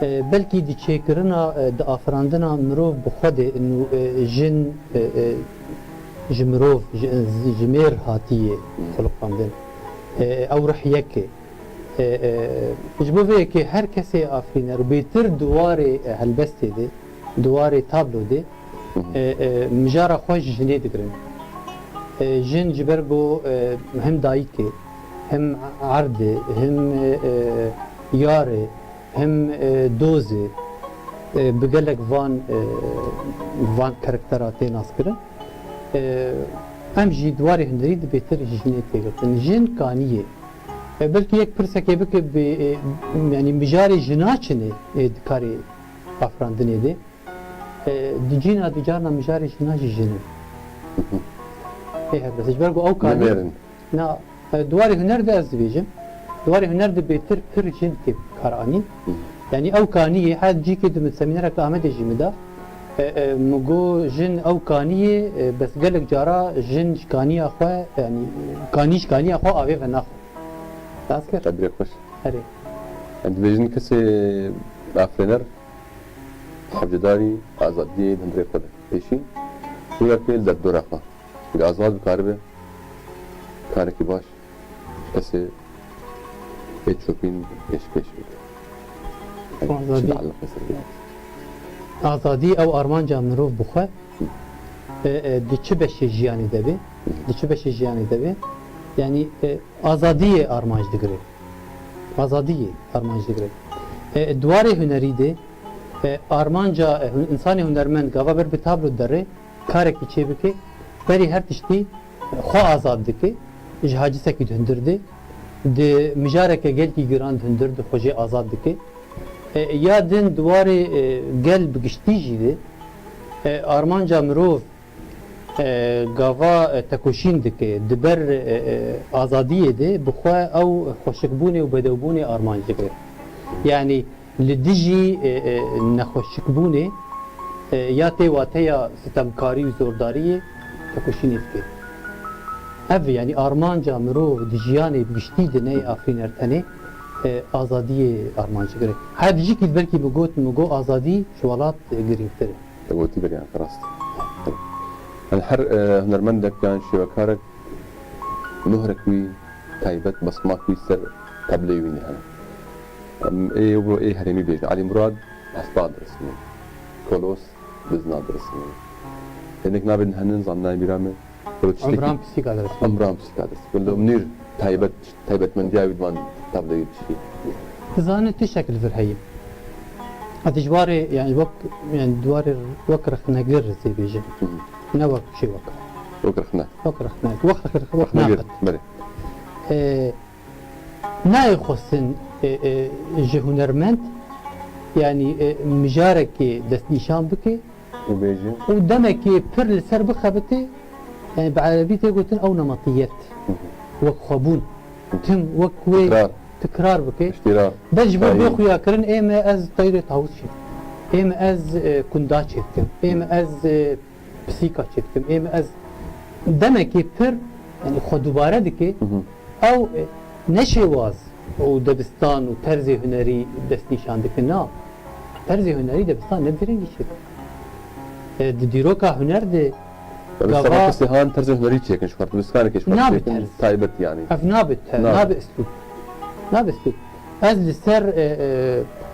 E, belkî di çêkirina, e, di afirandina mirov bi xwe de, ino, e, jin, e, e, ji mirov, ji, ji mêr hatiye Hı. xulqandin. E, ew rih yek e. E, e, ji bo vê yekê her kesê afirîner bêtir di warê, e, helbestê de, di warê tablo de, Hı hı. e, e, mijara xwe ji jinê digirin. E, jin ji ber ku, e, hem dayik e, hem erd e, hem, e, e, yar e, hem, e, doz e, e, bi gelek van, e, van karaktera tê naskirin. E, em jî di warê hunerî de bêtir ji jinê tê girtin. Jin kanî ye. E, belkî yek pirsekê bike bi, e, yanî mijarê jina çi ne, e, di karê afirandinê de? E, di cîna di carna mijarê jina jî jin e. Ê helbestê, ji ber ku ew kanî Nimêrin. Na, e, di warê huner de ez dibêjim. Di warê huner de bêtir pir jin tê karanîn. Yanî ew kanî ye, her cîkê di min seminereke Amedê jî min da. E, e, min got jin ew kanî ye, e, bes gelek cara jin ji kaniya xwe, yanî kanî ji kaniya xwe avê venaxwe. Rast kir? Tebîrek xweş. Erê. Em dibêjin kesê afirêner hewcedarî azadiyê di hundirê xwe de pêşî, rûyeke li derdora xwe. Ge azad bikaribe karekî baş ji kesê ê çopîn pêşkêş bike. Yanî Azadî. çi tealiqê ser vê? Azadî ew armanca mirov bi xwe, e, e, di çi beşê jiyanê de be, di çi beşê jiyanê de be, yanî, e, azadiyê armanc digire. Azadiyê armanc digire. E, di warê hunerî de, e, armanca, e, hun-, însanê hunermend gava ber bi tablo derê, karekî çê bike, berî her tiştî xwe azad dike, ji hacisekî di hundir de, di mijareke gelkî giran di hundir de xwe jê azad dike. E, ya din di warê, e, gel bi giştî jî de, e, armanca mirov, e, gava, e, tekoşîn dike, di ber, e, e, azadiyê de bi xwe ew xweşikbûnê û bedewbûnê armanc dike. Yanî, Li dijî, e, e, nexweşikbûnê, e, ya tê wateya sitemkarî û zordariyê tekoşînê dike. Ev e, yanî armanca mirov di jiyanê bi giştî de neyê afirîner tenê, e, azadiyê armanc digire. Her dijîkî belkî min got, min got azadî ji welat, e, girîngtir e. Te gotî veriyan, rast. Yani her, e, hunermendek yan şêwekarek muhrek wî taybet, basmak wî ser tableyê wî hene. Em ê bo ê herêmî bêjin. Elî Murad hespa dirisîne. Kolos bizna dirisîne. Hinek navên hene zanayê bîra me. Wilo tiştekî Umran Pisîka dirisîne. Umran Pisîka dirisîne. Wilo Munîr taybet, taybetmendiya wî di van tableyê çi? Dizane tiştek li vir heye. Ez ji warê, yani wek, yani di warê wek rexnegir zê bêjim. Hı hı. Ne wek şêweka. Wek rexne. Wek rexne. Wek rexne, wek Rexne naqit. Belê. E, nayê xwestin, e, e, ji hunermend, yanî, e, mijarekê destnîşan bike Û bêje. û demekê pir li ser bixebitê, yanî bi erebî tê gotin ew nemetiyet. Hı hı. Wek xwebûn. Tim wek wê Tikrar. tikrar bike. Îştîrar. Bes ji bo Tayîn. bê xuyakirin, ê me ez teyrê tawus çêdikim. Ê me ez, e, kunda çêdikim. Ê me ez, e, pisîka çêdikim. Ê me ez demekê pir, yanî xwe dubare dike. Hı hı. Ew, e, ne şêwaz û debistan û terzê hunerî destnîşan dike. Na. Terzê hunerî debistan ne bi vî rengî çêdike. E, di dîroka huner de Yani gava sabah kesê han terzê hunerî çêkin, ji xwe dibiskanekê ji xwe Nabe çêkin, terz. taybet yani. Ev nabe terz, Nabe. nabe eslûb. Nabe eslûb. Ez li ser, e,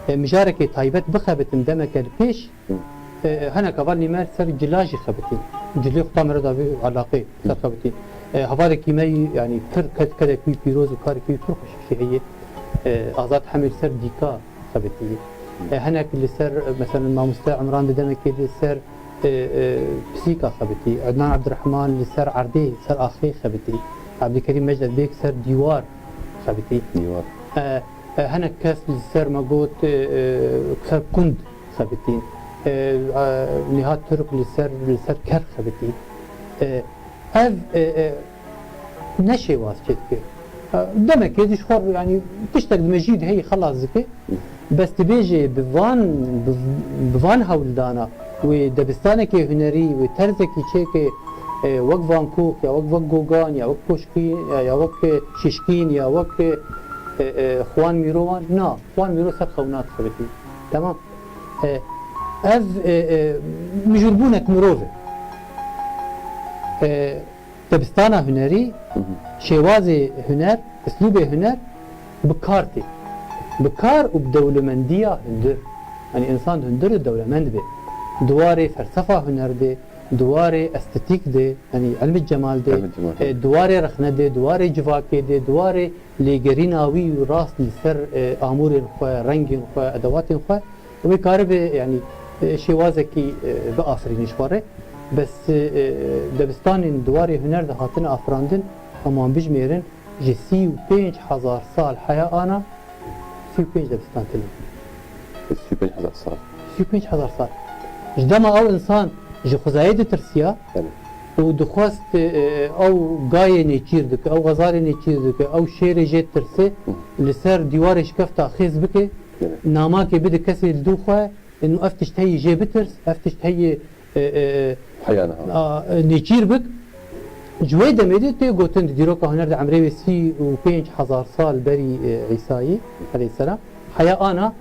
e, e, mijarekê taybet bixebitim demeke li pêş, Hı. e, e, hinek hevalên me li ser cila jî xebitî. Cilê xwe ta mere davê alaqê ser Hı. xebitî. E, hevalekî me yî, yani pir ked-, kedek wî pîroz û karekî wî pir xweşik jî heye. E, Azad Hemî li ser dîka xebitî. E, hinek li ser, e, mesela mamoste Emran di demekê li ser, e, e, pisîka xebitî. Ednan Abdurrahman li ser erdê, ser axê xebitî. Abdulkerîm Mecdet Bêg ser dîwar xebitî. Dîwar. E, e, hinek kes li ser me got, e, e, ser kund xebitî. E, e, Nihat Türk li ser, li ser ker xebitî. E, ev, e, e, ne şêwaz çêdike. E, demekê ji xwe, yanî tiştek di mejiyê de heyî xelas dike. Bes dibêje bi van, bi, bi van hewldana wê debistanekê hunerî, wê terzekî çêke, e, wek Van Gogh ya wek, wek Gauguin ya wek Pushkin ya, ya wek, e, Şişkin ya wek, e, e, e, Juan Miró wan. Na, Juan Miró ser xewna dixebitî. Temam. E, ev, e, e, mijûlbûnek mirov e. E, Debistana hunerî, Hı hı. şêwazê huner, uslûbê huner bi kar tê. Bi kar û bi dewlemendiya hundir. Yanî însan di hundir de dewlemend be. Di warê felsefa huner de, di warê estetîk de, yanî ilmê cemal de, Ilmê cemal, e, evet. di warê rexne de, di warê civakê de, di warê lêgerîna wî û rast li ser, e, amûrên xwe, rengên xwe, edewatên xwe, Wê karibe, yanî, e, şêwazekî, e, biafirîne ji xwe re. Bes, e, debistanên di warê huner de hatine afirandin, em wan bijmêrin, ji sî û pênc hezar sal heya ana, sî û pênc debistan tune. Sî û pênc hezar sal. Sî û pênc hezar sal. Ji dema ew însan ji xwezayê ditirsiya Belê. û dixwest, e, e, ew gayê nêçîr dike, ew xezalê nêçîr dike, ew şêrê jê ditirse, Hı. li ser dîwarê şikefta xêz bike, Belê. Namakê bide kesê li dû xwe, inu ev tişt heyî jê bitirs, ev tişt heyî, e, e, e, Heya niha. a, e, nêçîr bik. Ji wê demê de tê gotin di dîroka huner de emrê wê sî û pênc hezar sal berî, e, Îsayî aleyhisselam. Heya ana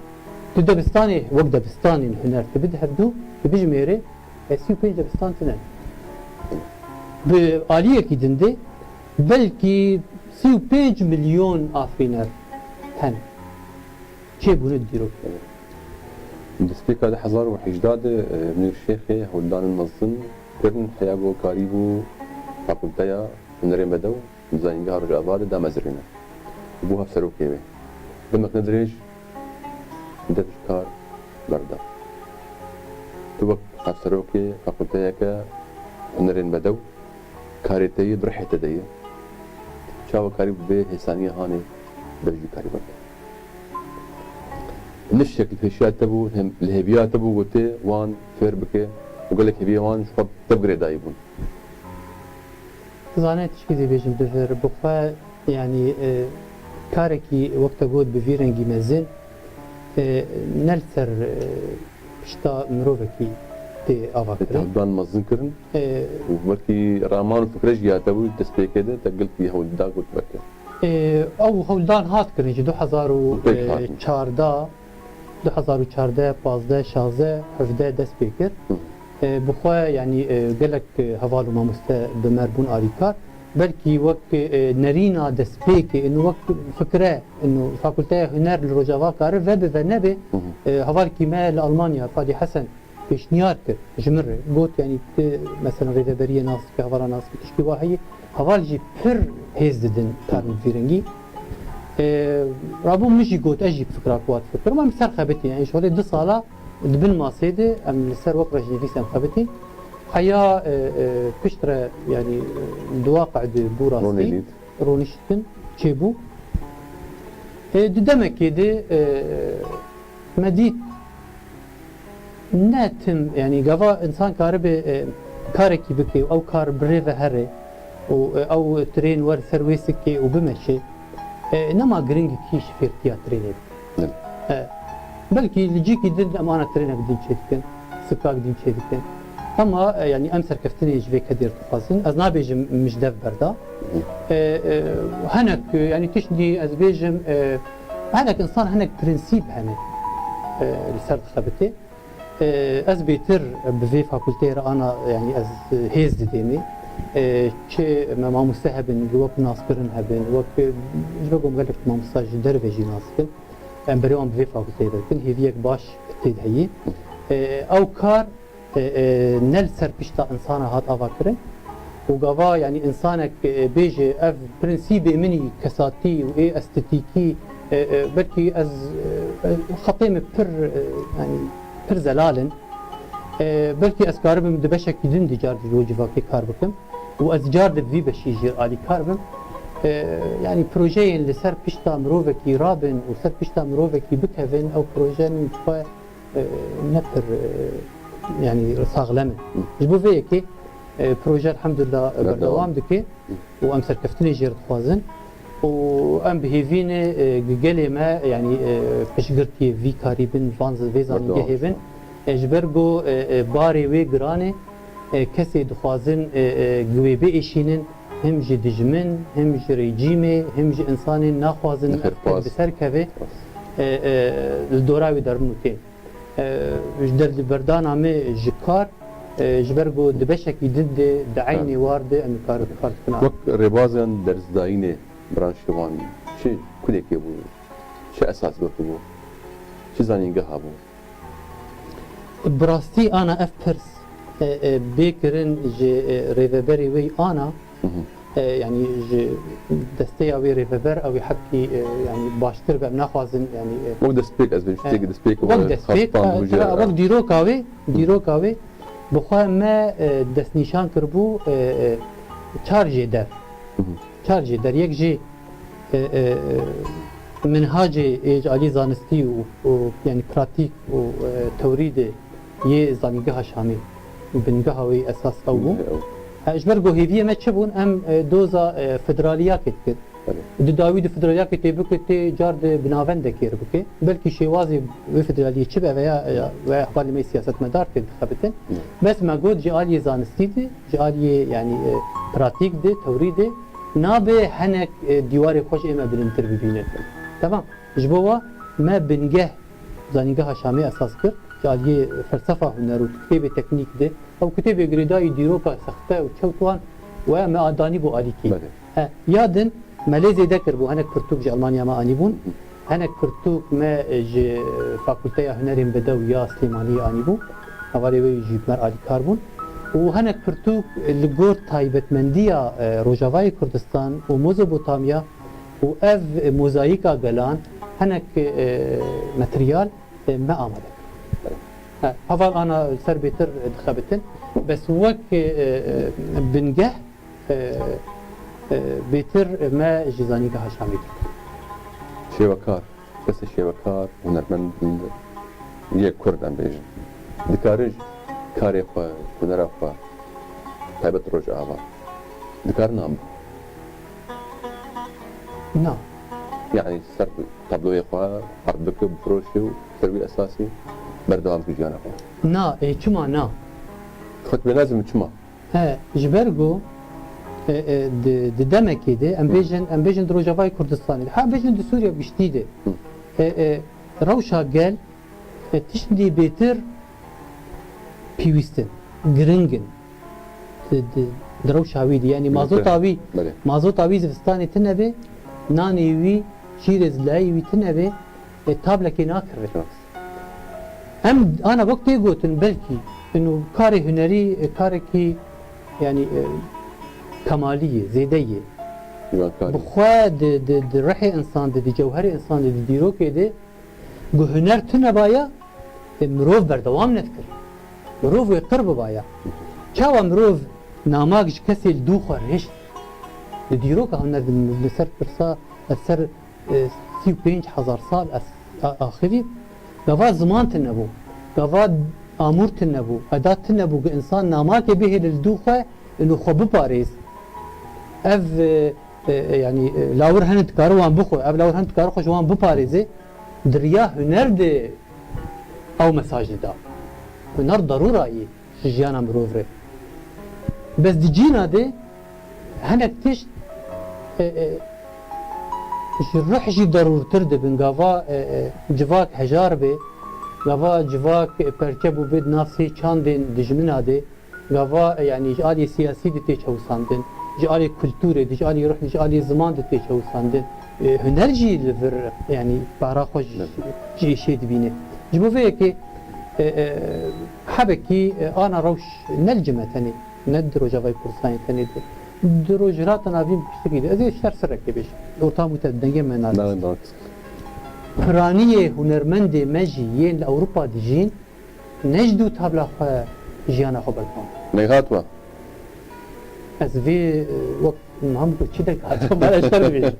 tu debistanê wek debistanên huner tu bide hevdû, tu bijmêrê, e, sî û pênc debistan tune. Bi aliyekî din de belkî sî û pênc milyon afirîner hene. Çêbûne di dîrokê. Di destpêka du hezar û hejdeh de, e, Munîr Şêxê hewldanên mezin kirin, heya ku karîbû Fakulteya Hunerên Bedew di Zayîngeha Rojava de damezirîne. Bû hevserokê wê. Demek ne dirêj dev ji kar berda. Tu wek hevserokê fakulteyeke hunerên bedew, karê te yê, bi rihê te de ye. Çawa karî bi vê hêsaniya hanê dev jî karî bike? Niştek li pêşiya te bû, hem li hêviya te bû, gotê wan fêr bike û gelek hêviyê wan ji xwe tev girêdayî bûn. Dizane tişkî dê bêjim bi vir, bi xwe, yanî, e, karekî wek te got bi vî rengî mezin, e, ne li ser, e, pişta mirovekî tê ava Te kirin. hevdan mezin kirin E, û wekî raman û fikre jî ya te bû, destpêkê de te gelkî hewlda got veke. E, ew hewldan hat kirin ji du hezar û çardeh, Pêk hatin. du hezar û çardeh, pazdeh, şazdeh, hevdeh dest pê kir. Hı. E, bi xwe, yanî, e, gelek, e, heval û mamoste bi me re bûn alîkar. Belkî wek, e, nerîna destpêkê, ino wek fikre, ino fakulteya huner li Rojava kare vebe ve nebe, Hı hı. e, hevalkî me li Almanya, Fadî Hesen, pêşniyar kir ji min re. Got, yanî, tu, mesela, rêveberiyê nas dike, hevala nas dike, tiştî wa heye. Heval jî pir hêz didin karên vî rengî. E, rabû min jî got, ez jî fikra ku hat fikir. Em ser xebitîn, yanî, ji holê du sala di bin masê de em li ser wek rojnivîs em xebitîn. Heya, e, e, piştre, yanî, e, di waqe de bû rastî, Ronê dît. Roniştin çêbû. E, di demekê de, e, me dît ne tim, yanî gava însan karibe, e, karekî bike û ew kar bi rê ve here û, e, ew tirên wer ser wê sikê û bimeşe. E, nema giringekî şifêrtiya tirênê bike. Belê. E, belkî li cîkî din em ana tirênek din çêdikin, sikak din çêdikin. Ama, e, yanî em serkeftinê ji vê kedê re dixwazin. Ez nabêjim min ji dev berda. Hı. E, e, hinek, e, yanî tiştî ez bêjim, e, hinek însan hinek prensîp hene, e, li ser dixebitê. E, ez bêtir bi vê fakulteyê re ana, yanî ez hêz didêmê. E, çi me mamoste hebin, wek naskirin hebin, wek, e, ji ber ku gelek mamosta ji derve jî nas dikin. Em berê wan bi vê fakulteyê ve dikin. Hêviyek baş tê de heye. E, ew kar, e, e, ne li ser pişta insana hat avakirin. Û gava, yanî, insanek, e, bêje, ev prensîbê min î kesatî û ê estetîkî, e, e, belkî ez, e, e, xetê min pir, e, yanî, pir zelal in. E, belkî ez karibim di beşekî din de car ji bo civakê kar bikim û ez car di vî beşî jî alîkar bim. E, yanî, projeyên li ser pişta mirovekî rabin û ser pişta mirovekî bikevin, ew proje min xwe e, ne pir, e, yanî saxlem in. Hı. Ji bo vê yekê, e, proje elhamdulillah, e, berdewam, berdewam dike û em serkeftinê jê re dixwazin û em bi hêvî ne, e, gelê me, yanî, e, piştgirtiyê vî karî bin van z-, vê zanîngehê bin. Berdewam. E, ji ber ku, e, e, barê wê giran e, e, kesê dixwazin, e, e, gi wê biêşînin, him ji dijmin, him ji rejîmê, him ji insanên naxwazin ev ked bi ser keve, e, e, li dora wê derbûn û tên. E, ji derdiberdana me ji kar, e, ji ber ku di beşekî din de, di eynê war de em kar, kar dikin. Wek rêbazên derzdayînê, branşê wan çi kulekê bû, çi esas wekî bû, çi zanîngeha bû? Bi rastî ana ev pirs, e, e, bê kirin ji, e, rêveberê wê ana, Hı hı. e, yanî ji desteya wê rêveber ew ê hepkî, e, yanî baştir be, em naxwazin, yanî, e, Wek destpêk ez bêjim, e, ştêkî destpêk wek destpêk, xastan e, bû jê tira, re. Wek dîroka wê, Hı. dîroka wê, bi xwe me, e, destnîşan kiribû, e, e, çar jêder. Hı hı. Çar jêder, yek jê, e, e, e, minhacê ê ji alî zanistî û, û, yanî pratîk û, e, tewrî de yê Zanîngeha Şamê, bingeha wê esas ew bû. Ew. E, ji ber ku hêviyê me çi bûn, em, e, doza, e, federaliyakê dikin. Belê. Di dawî di federaliyakê tê bike, tê car di binavendekê re bike. Belkî şêwazê wê federaliyê çi be veya, e, veya hevalê me siyasetmedar tê dixebitin. Hı. Bes me got ji aliyê zanistî de, ji aliyê, yanî, e, pratîk de, tewrî de, nabe hinek, e, dîwarê xwe ji ê me bilindtir bibînin. Temam. Ji bo wa me bingeh Zanîngeha Şamê esas kir, ji aliyê felsefa huner û kitêbê teknîk de, ew kitêbê girêdayî dîroka sexte û çewt wan we me a danî bû alîkî. Belê. He, ya din me lê zêde kir bû, hinek pirtûk ji Elmanya me anîbûn, hinek pirtûk me ji Fakulteya Hunerên Bedew ya Silêmaniyê anîbû, hevalê wê jî bi me re alîkar bûn û hinek pirtûk li gor taybetmendiya, e, Rojavayê Kurdistan û Mezopotamya û ev mozayîka gelan hinek, e, materyal, e, me amade kir. He, heval ana ser bêtir dixebitin. Bes wek, e, e, bingeh, e, e, bêtir me ji Zanîngeha Şamê girtin. Şêwekar, kesê şêwekar, hunermend yê Kurd em bêjin. Dikare karê xwe, hunera xwe, taybet Rojava, dikare nam Na. Yanî ser tabloyê xwe erd bike, bifiroşe û ser wî esasî berdewam bike jiyana xwe. Na, ê, çima na? Xwe tu bênazî min çima? He, ji ber ku, e, e, di, di demekê de, em Hı. bêjin, em bêjin di Rojavayê Kurdistanê de. Ha, bêjin di Sûriye giştî de. Hı. E, e, rewşa gel, e, tiştî bêtir pêwîst in, giring in. Di, di, di rewşa wî de, yanî Belê. mazota wî, Belê. mazota wî zivistanê tune be, nanê wî, şîrê zilayê wî tune be, e, tablekê nakire. Rast. Em ana wek tê gotin, belkî, ino karê hunerî, e, karekî, yanî, e, kemalî ye, zêde ye. Ciwankarî. Bi xwe di, di, di rihê însan de, di cewherê însan de, di dîrokê de, Ku huner tune baya, e, mirov berdewam nedikir. Mirov wê qir bibaya. Çawa mirov namak ji kesê li dû xwe rihişt? Di dîroka huner de li ser pirsa ez ser, e, sî û pênc hezar sal ez a-, axivî. Gava ziman tune bû. Gava amûr tune bû. Edat tune bû ku insan namakê bihêle li dû xwe û xwe biparêz. Ev, e, e, e, yanî, e, lawir hene dikare wan bixwe. Ev lawir hene dikare xwe ji wan biparêze. Di riya huner de ew mesaj dida. Huner darûra yî. Ji jiyana mirov re. Bes di cîna de hinek tişt, e, e, ji ruh jî derûrtir dibin. Gava, e, e, civak hejar be, gava civak, e, perçe bû bê di nav sê çandên dijmina de, gava, e, yanî ji alî siyasî de tê çewisandin, ji alî kulturê de, ji alî ruh de, ji alî ziman de tê çewisandin. E, huner jî li vir, yanî para xwe ji, ji êşê dibîne. Ji bo vê yekê, e, e, hebekî, e, ana rewş ne li cem e tenê, ne di Rojavayê Kurdistanê tenê de. Di Rojhilata Navîn piştekî de. Ez ê ji te re sirekê bêjim. Ortam û te dengê me nabe. Navê me. Piraniyê hunermendê me jî yên li Ewropa dijîn, ne ji dû tabla xwe jiyana xwe berxan. Neyhat we. Ez vê, e, wek Muhammed Koçî de hatime mala şer bê.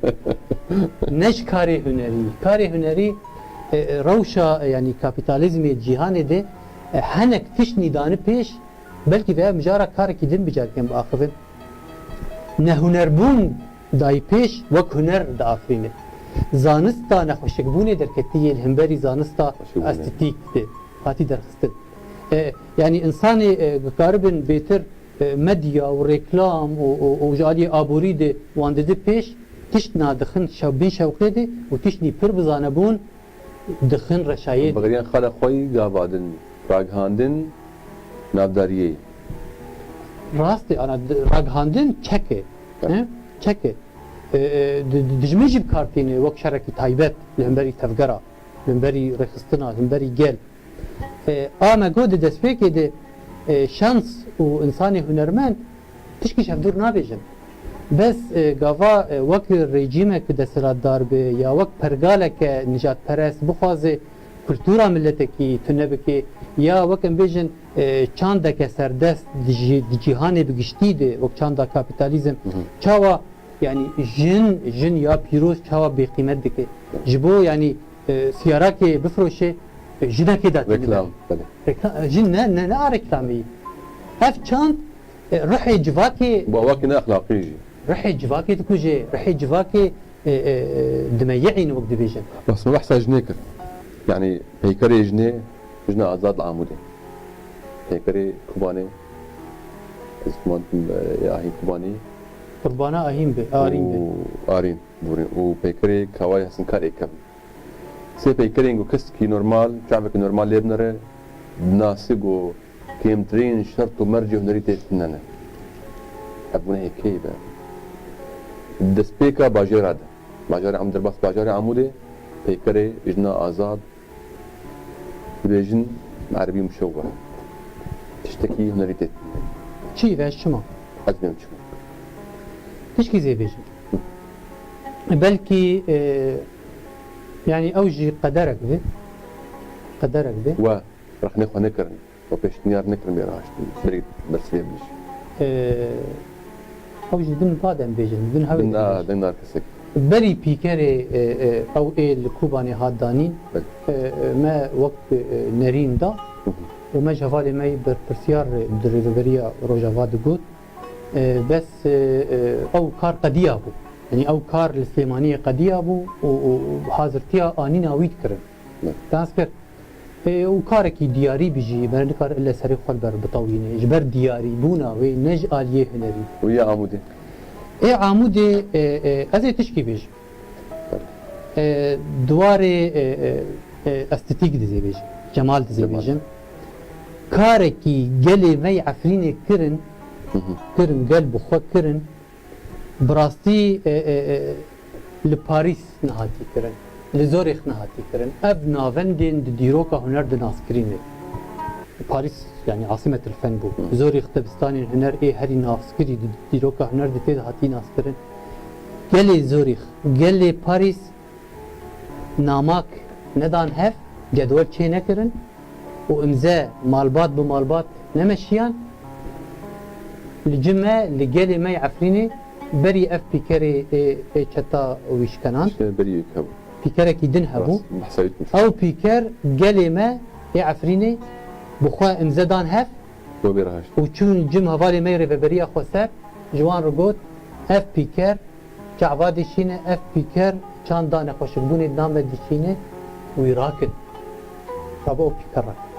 Ne ji karê hunerî. Karê hunerî, e, e, rewşa, e, yanî kapîtalîzmê cîhanê de, e, hinek tişt nî dane pêş, belkî vêya mijara karekî din bi carkên biaxivin. Nehunerbûn dayî pêş wek huner diafirîne. Zanista nexweşikbûnê derketî yê li hemberî zanista Xweşikbûnê. Estetîk de hatî derxistin. E, yanî insanê, e, dikaribin bêtir, e, medya û reklam û, û, û ji aliyê aborî de wan dide pêş, tişt nadixin şew-, bin şewqê de û tiştî pir bi zanebûn dixin reşayê de. Bigiriyan xala xwe yî gava din ragihandin navdariyê. Rast e, ana di-, ragihandin çek e. Evet. He? Çek e. E, e, di-, di-, dijmin jî bi kar tîne wek şerekî taybet li hemberî tevgera, li hemberî rêxistina, li hemberî gel. E, a me got di destpêkê de, e, şans û insanê hunermend tişkî ji hevdûr nabêjin. Bes, e, gava, e, wek rejîmek desthilatdar be ya wek pergaleke nijadperest bixwaze kultura miletekî tune bike ya wek em bêjin, e, çandeke serdest di jî-, di cîhanê bi giştî de wek çanda kapîtalîzm Hı hı. çawa, yanî jin, jin ya pîroz çawa bêqîmet dike? Ji bo, yanî, e, siyarakê bifroşe, e, jinekê da tîne. Reklam, belê. Rekla-, e, jin ne, ne, ne a reklamê yî. Ev çand, e, ruhê civakê Bu awakî ne exlaqî jî. Ruhê civakê dikuje, ruhê civakê, e, e, e, dimeyîn wek dibêjin. Bes me behsa jinê kir. Yanî peykerê jinê, jina azad li Amûdê. Peykerê Kubanê, ez guman, e, Ahîn Kubanî. Qurbana Ahîn be, Arîn be. Û Arîn, borî. Û peykerê Kawayê Hesinkar Êkem. Sê peykerên ku kesekî normal, çavekî normal lê binere, dinase ku kêmtirîn şert û mercê hunerî tê tune ne. Ev gunehê kê be? Destpêka bajêra de. Bajarê Amûd, derbas bajarê Amûdê, peykerê jina azad, dibêjin bi erebî muşewwehe. Tiştekî hunerî tê tune. Çi ve çima? Ez dibêm çima. Tişkî zê bêjin. Belkî, e, yanî ew jî qederek be. Qederek be. We rexnê xwe nekirin. We pêşniyar nekirin bê raştin. Berî bersivê min jî. E, ew jî din va dem bêjin. Din hewê Din dem a, bêjin. Din dar kesek. Berî pîkerê, e, e, ew ê li Kubanê hat danîn. Evet. E, e, me wek, e, nerîn da. Hı hı. Û me ji hevalê me yî berpirsiyar di rêveberiya Rojava digot. E, bes, e, e, ew kar qediya bû. Yanî ew kar li Silêmaniyê qediya bû û, û, û hazirtiya anîna wî dikirin. Ne. Dest kir. E, û karekî diyarî bi jî, me nikare ile serê xwe li ber bitewîne. Ji ber diyarîbûna wê, ne ji aliyê hunerî. Û ya Amûdê? Ê Amûdê, e, e, ez ê tişkî bêjim. E, di warê, e, e, e, estetîk dizê bêjim, cemal dizê Cemal. bêjim. Karekî gelê me yê Efrînê kirin, Hı hı. kirin, gel bi xwe kirin, bi rastî, e, e, e, li Parîs nehatî kirin, li Zorîx nehatî kirin. Ev navendên di dîroka huner de naskirî ne. Parîs, yanî, asimetil fen bû. Hı. Zorîx dibistanên huner ê herî naskirî di dîroka huner de tê de hatî naskirin. Gelê Zorîx, gelê Parîs namak nedan hev, cedwel çê nekirin û imze malbat bi malbat nemeşiyan. Li cim me, li gelê me yê Efrînê berî ev pîkerê ê, ê çeta wî şkenand. Şkenê berî yek hebû. Pîkerekî din hebû. Rast, behsa wî dikim. Ew pîker gelê me ê Efrînê bi xwe imze dan hev. Bo bê rahaşt. Û çûn cim hevalê me yê rêveberiya xweser, ji wan re got, ev pîker çava dişîne, ev pîker çanda nexweşikbûnê di nav me dişîne, wî rakin. Çaba ew pîker rakin.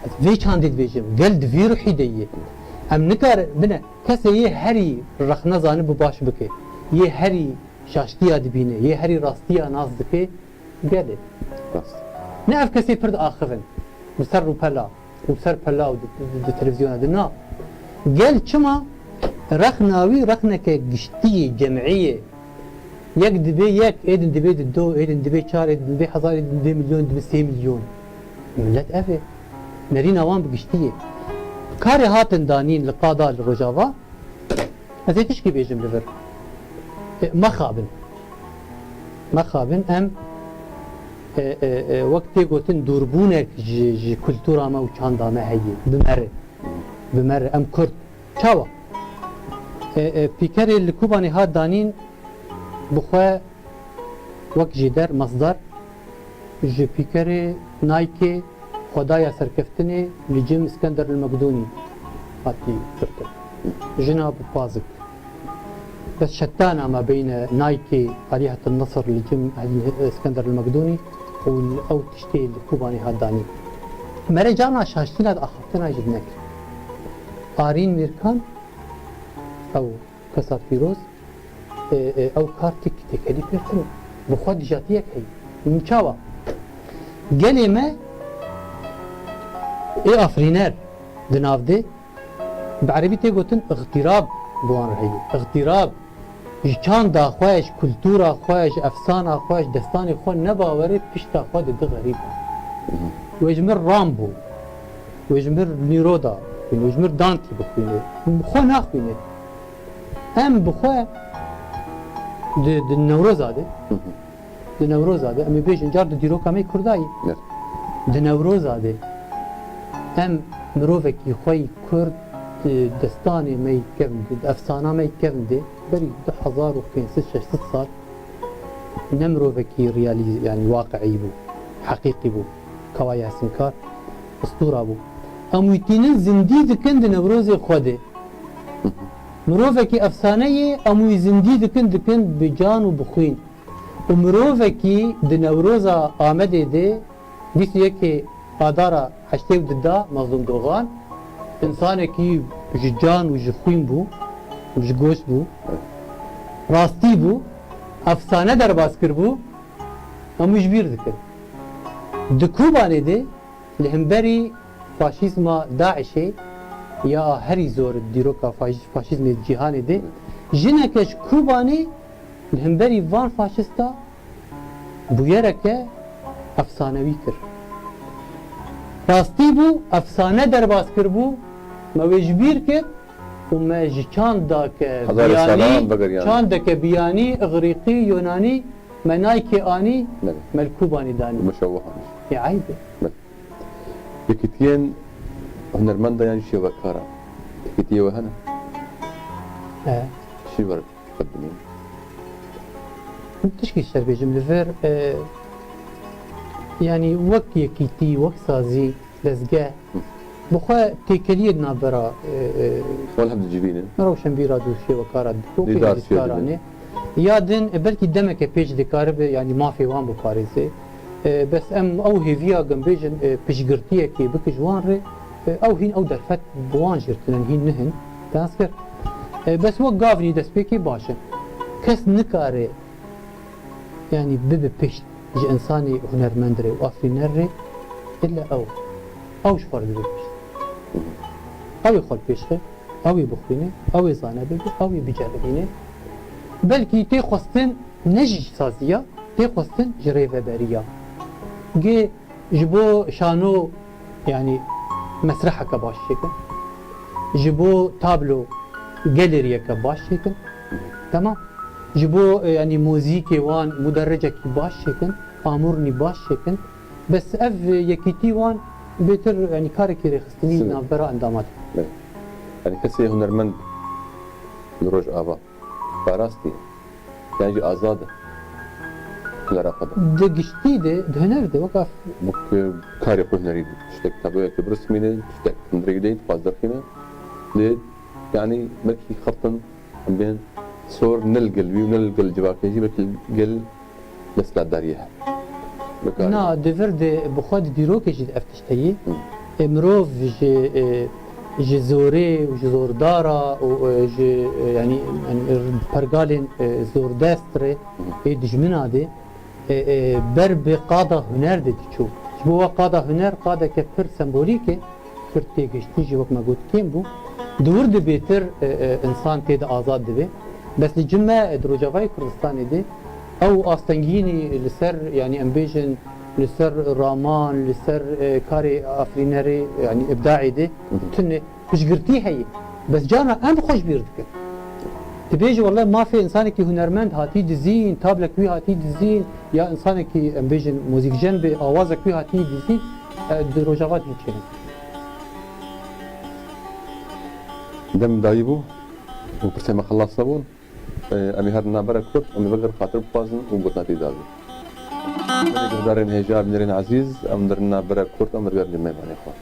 Ez vê çandê dibêjim, gel di vî ruhî de yê. Em nikare, bine, kesê yê herî rexne zanibû baş bike, yê herî şaştiya dibîne, yê herî rastiya nas dike, gelê. Rast. Ne ev kesê pir diaxivin bi ser rûpela û ser pela û di, di, di televîzyona de, na. Gel çima rexna wî rexneke giştî yê, cemî yê. Yek dibê yek, êdin dibê dido, êdin dibê çar, êdin dibê hezar, êdin dibê milyon, dibê sê milyon. Milet ev e. Nerîna wan bi giştî yê. Karê hatin danîn li qada li Rojava, ez ê tişkî bêjim li vir. E, mexabin. Mexabin em, e, e, e, wek tê gotin dûrbûnek ji, ji kultura me û çanda me heye. Bi me re. Bi me re. Em Kurd. Çawa? E, e, pîkerê li Kobanê hat danîn bi xwe wek jêder, masdar, ji pîkerê Nike, xwedaya serkeftinê li cem Îskender el-Mekdûnî hatî girtin. Jina bi pazik. Bes şetana me beyne Nike, Alihet el-Nasr li cem Îskender el-Mekdûnî û ew tiştê li Kobanê hat danîn. Mere carna şaştîna di axaftina jî nekir. Arîn Mîrkan, ew kesa pîroz, e, e, ew kar têk-, têkelî pêxtin e. Bi xwe dijatiyek heye. Min çawa? Gelê me ê afirîner di nav de, bi erebî tê gotin îxtîrab bi wan re heye. Îxtîrab ji çanda xwe, ji kultura xwe, ji efsana xwe, ji destanê xwe ne bawerê pişta xwe didi xerîban. Wê ji mir Rambo, wê ji mir Nîroda bixwîne, wê ji mir Dantî bixwîne. Xwe naxwîne. Em bi xwe di, di Newroza de, Hı hı. di Newroza de, em ê bêjin, car di dîroka me yê Kurda yî. Evet. Di Newroza de em mirovekî xwe yî Kurd, di destanê me yî kevn de, di efsana me yî kevn de, berî du hezar û pênc sed şeş sed sal ne mirovekî realî, yanî waqiî bû, heqîqî bû. Kawayê Hesinkar, istûra bû. Em wî tînin zindî dikin di Newrozê xwe de. Mirovekî efsane ye, em wî zindî dikin, dikin bi can û bi xwîn. Û mirovekî di Newroza Amedê de, bîst û yekê Adara heştê û du da, Mazlûm Dogan, însanekî ji can û ji xwîn bû, ji goşt bû, rastî bû, efsane derbas kiribû, em wî ji bîr dikin. Di Kobanê de li hemberî faşîzma DAIŞê ya herî zor dîroka faş-, faşîzmê cîhanê de, jineke ji Kobanê li hemberî van faşista bûyereke efsanewî kir. Rastî bû, efsane derbas kiribû, me wê ji bîr kir û me ji çandake Hezarê biyanî, salan vegeriyane. çandeke biyanî, îgrîqî, yonanî, me nayke anî, Belê. me li Kobanê danî. Û me şewwe hanî. Ê eyb e. Belê. Yekîtiyên hunermenda yan jî şêwekara. Yekîtiyê we hene? E. Çi wer qedimîn? Tişkî şer bêjim li vir, e, yanî wek yekîtî, wek sazî, dezgeh, Hı. bi xwe têkeliyê di navbera, e, e, Wal hem dicivînin. rewşenbîra dû şêwekara dî, wek Dîdar hêdîskaran e. Ya din, e, belkî demeke pêş dikaribe, yanî mafê wan biparêze. E, bes em ew hêviya, em bêjin, e, piştgirtiyekê bike ji wan re, e, ew hîn ew derfet bi wan jî tune, hîn nihin. Te nas kir. E, bes wek gavnî destpêkê baş e. Kes nikare, yanî bibe pişt ji însanê hunermend re û afirîner re, illa ew. Ew ji xwe re dibe pişt. Ew ê xwe li pêş xe. Ew ê bixwîne, ew ê zane bibe, ew ê biceribîne. Belkî tê xwestin ne ji saziya, tê xwestin ji rêveberiya. Gê ji bo şano, yanî mesreheke baş çêkin. Ji bo tablo, galeriyeke baş çêkin. Temam. Ji bo, e, yanî muzîkê wan muderrecekî baş çêkin, amûrnî baş çêkin. Bes ev yekîtî wan bêtir, yanî karekî rêxistinî Sibê. navbera endama dikin. Belê. Yanî kesê hunermend li Rojava parastî ye. Yan jî azad e. Hunera xwe de. Di giştî de, di huner de weka Wek karê xwe hunerî de. Tiştek tabloyeke birismîne, tiştek hundirê de dixwaz derxîne. Lê, yanî belkî xetin bên sor ne li gel wî û ne li gel civakê jî, belkî li gel desthilatdariyê hebe. Bi karê Na, xwe. Di vir de bi xwe di dîrokê jî de ev tişt heye. Hı. E, mirov ji, e, ji zorê û ji zordara û, e, ji, e, yanî, yanî, pergalên, e, zordest re, Hı. ê dijmina de, e, e, ber bi qada huner de diçû. Ji bo we qada huner qadeke pir sembolîk e, pir têgihiştî jî wek me got kêm bû. Di wir de bêtir, e, e, însan tê de azad dibe. Bes li cem me, e, di Rojavayê Kurdistanê de ew astengînî li ser, yanî em bêjin, li ser raman, li ser, e, karê afirînerê, yanî îbdaê de Hı hı. tune piştgirtî heye. Bes carna em xwe ji bîr dikin. Dibêje, wele mafê însanekî hunermend hatî dizîn, tablek wî hatî dizîn, ya însanekî, em bêjin, muzîkjen be, awazek wî hatî dizîn, e, di Rojava de hiç çêneke. Dem dayî bû û pirsê me xelas nebûn. E, em ê herin navbera kurt, em ê vegerin xatir bixwazin û gotina tê de bî. Belê guhdarên hêja, bînerên ezîz, em dirin navbera kurt, em vegerin mêvanê xwe.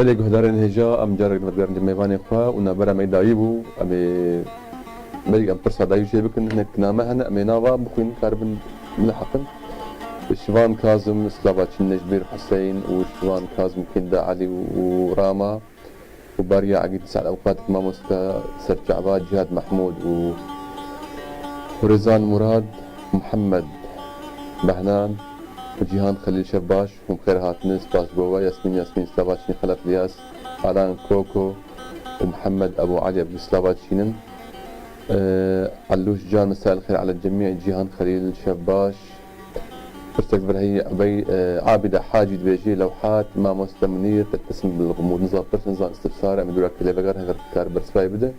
Belê guhdarên hêja, em carek din vegerin mêvanê xwe û navbera me dayî bû. Em ê belkî em pirsa dayî jê bikin, hinek name hene, em ê nava bixwînin, karibin biliheqin. Şivan Kazim, Slava Çînne ji Mîr Huseyn û Şivan Kazim Kînda Elî û Rama û Bariya Egîd Sa'd Ewqat, Mamoste Serçava, Cihad Mehmûd û Rêzan Murad, Mihemed Behnan û Cîhan Xelîl Şevbaş. Hûn bi xêr hatine, spas bo we. Yasmîn Yasmîn, Slava Çîn, Xelef Liyas, Alan Koko û Mihemed Ebû Elî, ev Slava Çîn in. Eee, Elûş Can, mesel xêr ala cemî, Cîhan Xelîl Şevbaş. Pirsek vir heye, Ebey, eee, Abîde Hacî dibêjî, lewhat, mamoste Munîr, te tesim bil xumûd, niza pirs, niza istifsar, em ê dûra kilê veger, heger kar bersivayê bide.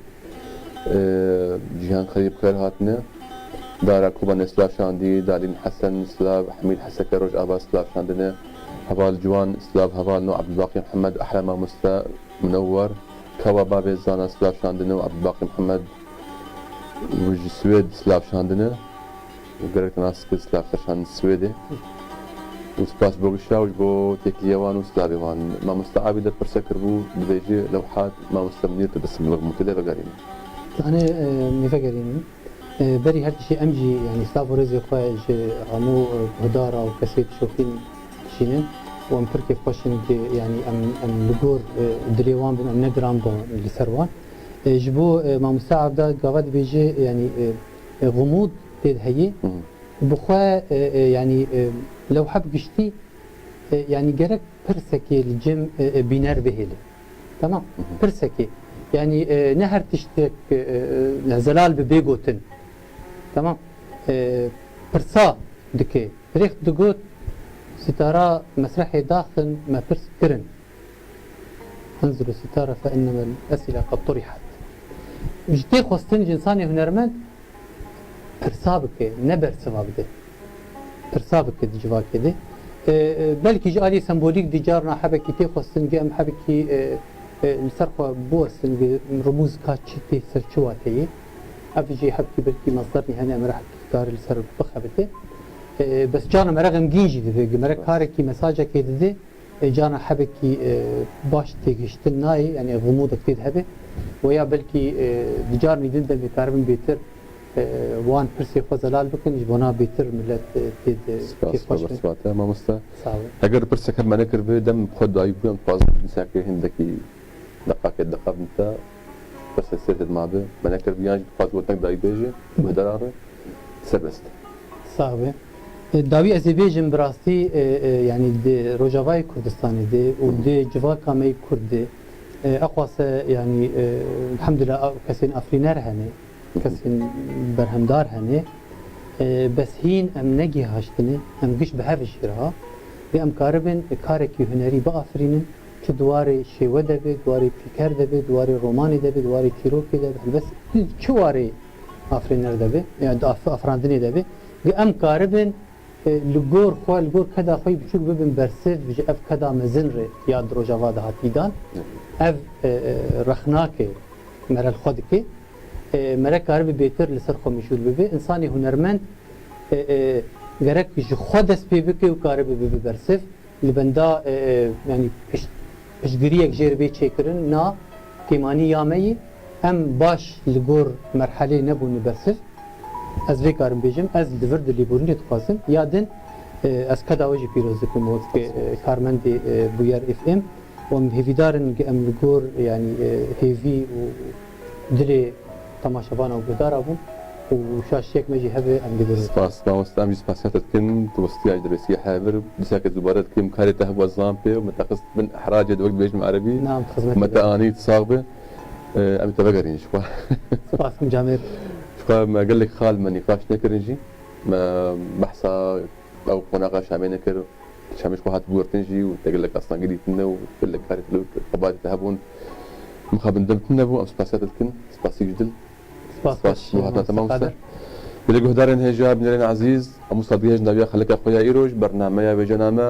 Eee, Cîhan Xelîl bi xêr hatine. Dara Kobanê silav şandî, Dalîn Hesen silav, Hemîd Heseke Rojava silav şandine. Heval Ciwan silav, heval No Ebdulbaqî Mihemed, ehla mamoste Munewwer. Kawa Bavê Zana silav şandine û Ebdulbaqî Mihemed û ji Swêd silav şandine. Gerek nas kir silav şandin Swêdê. Û spas bo gişa û ji bo têkiliya wan û silavê wan. Mamoste Abîde pirse kiribû, dibêje, lewhat, mamoste Munîr, tu dest min li mutile vegerîne. Zanê, e, em ê vegerînin. E, berî her tiştî em jî, yanî, silav û rêzê xwe ji hemû, e, guhdara û kesê dişopîn dişînin û em pir kêfxweş in ki, yanî, em, em li gor, e, dilê wan bin, em ne giran bin li ser wan. E, ji bo, e, mamoste Abda gava dibêje, yanî, e, e, xumûd tê de heye. Hı hı. Bi xwe, e, e, yanî, e, lewhe bi giştî, e, yanî gerek pirsekê li cem, e, e, bîner bihêle. Tamam? Hı hı. Pirsekê. Yanî, e, ne her tiştek, e, e, zelal bi bê gotin. Tamam? E, pirsa dike. Rêx digot, sitara mesrehê daxin, me pirs kirin. انزلوا الستارة فإنما الأسئلة قد طرحت. Ji tê xwestin ji însanê hunermend pirsa bike, ne bersiva bide. Pirsa bike di civakê de. E, e, belkî ji alî sembolîk dî carna hebekî tê xwestin, ge em hebekî, e, e, li ser xwe biwestin, ge rumûz ka çi tê ser çi wateyê. Ev jî hebkî belkî mesdernî hene, em re hebkî karê li ser bixebite. E, bes cana me re xemgîn jî dibe. Gi me re karekî mesajekê dide, e, cana hebekî, e, baş têgihiştin nayê, yani xumûdek tê de hebe. Weya belkî, e, di carnî din de bê karibin bêtir, e, wan pirsê xwe zelal bikin, ji bona bêtir millet, e, tê de kêfxweş bin. Spas, mamoste. Sağ ol. Eger pirsek hebe me nekiribe, dem xwe dayî bûyan, dixwazim dîsakê hindekî deqakê diqevim te, pirsek sê te dima be, me nekiribe, yan jî dixwazim we deng dayî bêje, guhdaran re serbest. Sax be. E, dawî ez ê bêjim bi rastî, e, e, yanî di Rojavayê Kurdistanê de û di civaka me yê Kurd de, e, eqwase, yanî, e, elhamdulillah, kesên afirîner hene, kesên berhemdar hene. E, bes hîn em negihaştine, em giş bi hev jî re ha. Lê em karibin karekî hunerî biafirînin, çi di warê şêwe de be, di warê pîker de be, di warê romanê de be, di warê çîrokê de be, helbest çi warê afirîner de be, yani di af-, afirandinê de be, lê em karibin, e, li gor xwe, li gor keda xwe yî biçûk bibin bersiv ji ev keda mezin re ya di Rojava de hatî dan. Ev, e, e, rexnake mere li xwe dike. E, mere karibe bêtir li ser xwe mijûl bibe. Însanê hunermend, e, e, gerek ji xwe dest pê bike û karibe bibe bersiv. Li benda, e, e, yanî pişt-, piştgiriyek jê re bê çêkirin, na kêmanî ya me yî. Em baş li gor merhelê nebûne bersiv. Ez vê karim bêjim, ez li vir di lêborînê dixwazim. Ya din, e, ez keda we jî pîroz dikim, wek, e, karmendê, e, Bûyer F M. Em hêvîdar in, em li gor, yanî, e, hêvî û dilê temaşevana û guhdara bûn û şaşiyek me jî hebe, em dê birin. Spas, mamoste, em jî spasiya te dikin, tu westiya ji dirbêsiyê hevir, dîsake dubare dikim, karê te hebû ez zan pê û me te xist bin ihracê de wek dibêjim erebî. Na, em xizmetê me te de anî, tu sax be. E, em ê te vegerîn ji xwe. Spas, Camêr. Ji xwe me gelek xal me nîqaş nekirin jî. Me behsa ew qonaxa Şamê nekir. Şamê ji xwe hat guhertin jî û te gelek astengî dîtine û gelek karê te li xebatê te hebûn. Mixabin dem tune bû, em spasiya te dikin. Spasî ji dil. Spas, spas, spas, bo hata te mamoste. Belê guhdarên hêja, bînerên ezîz, em wisa digihêjin dawiya xeleka xwe ya îroj, bernameya wêjena me,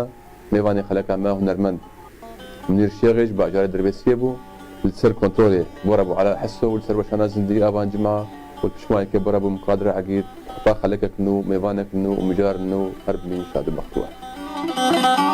mêvanê xeleka me hunermend Munîr Şêxê ji bajarê Dirbêsiyê bû, li ser kontrolê Bora bû Ela Heso û li ser weşana zindî Avan Cima û li pişmayekê Bora bû Mukadir Egîd, heta xelekek nû, mêvanek nû û mijarên nû her bimîn şad û bextewar.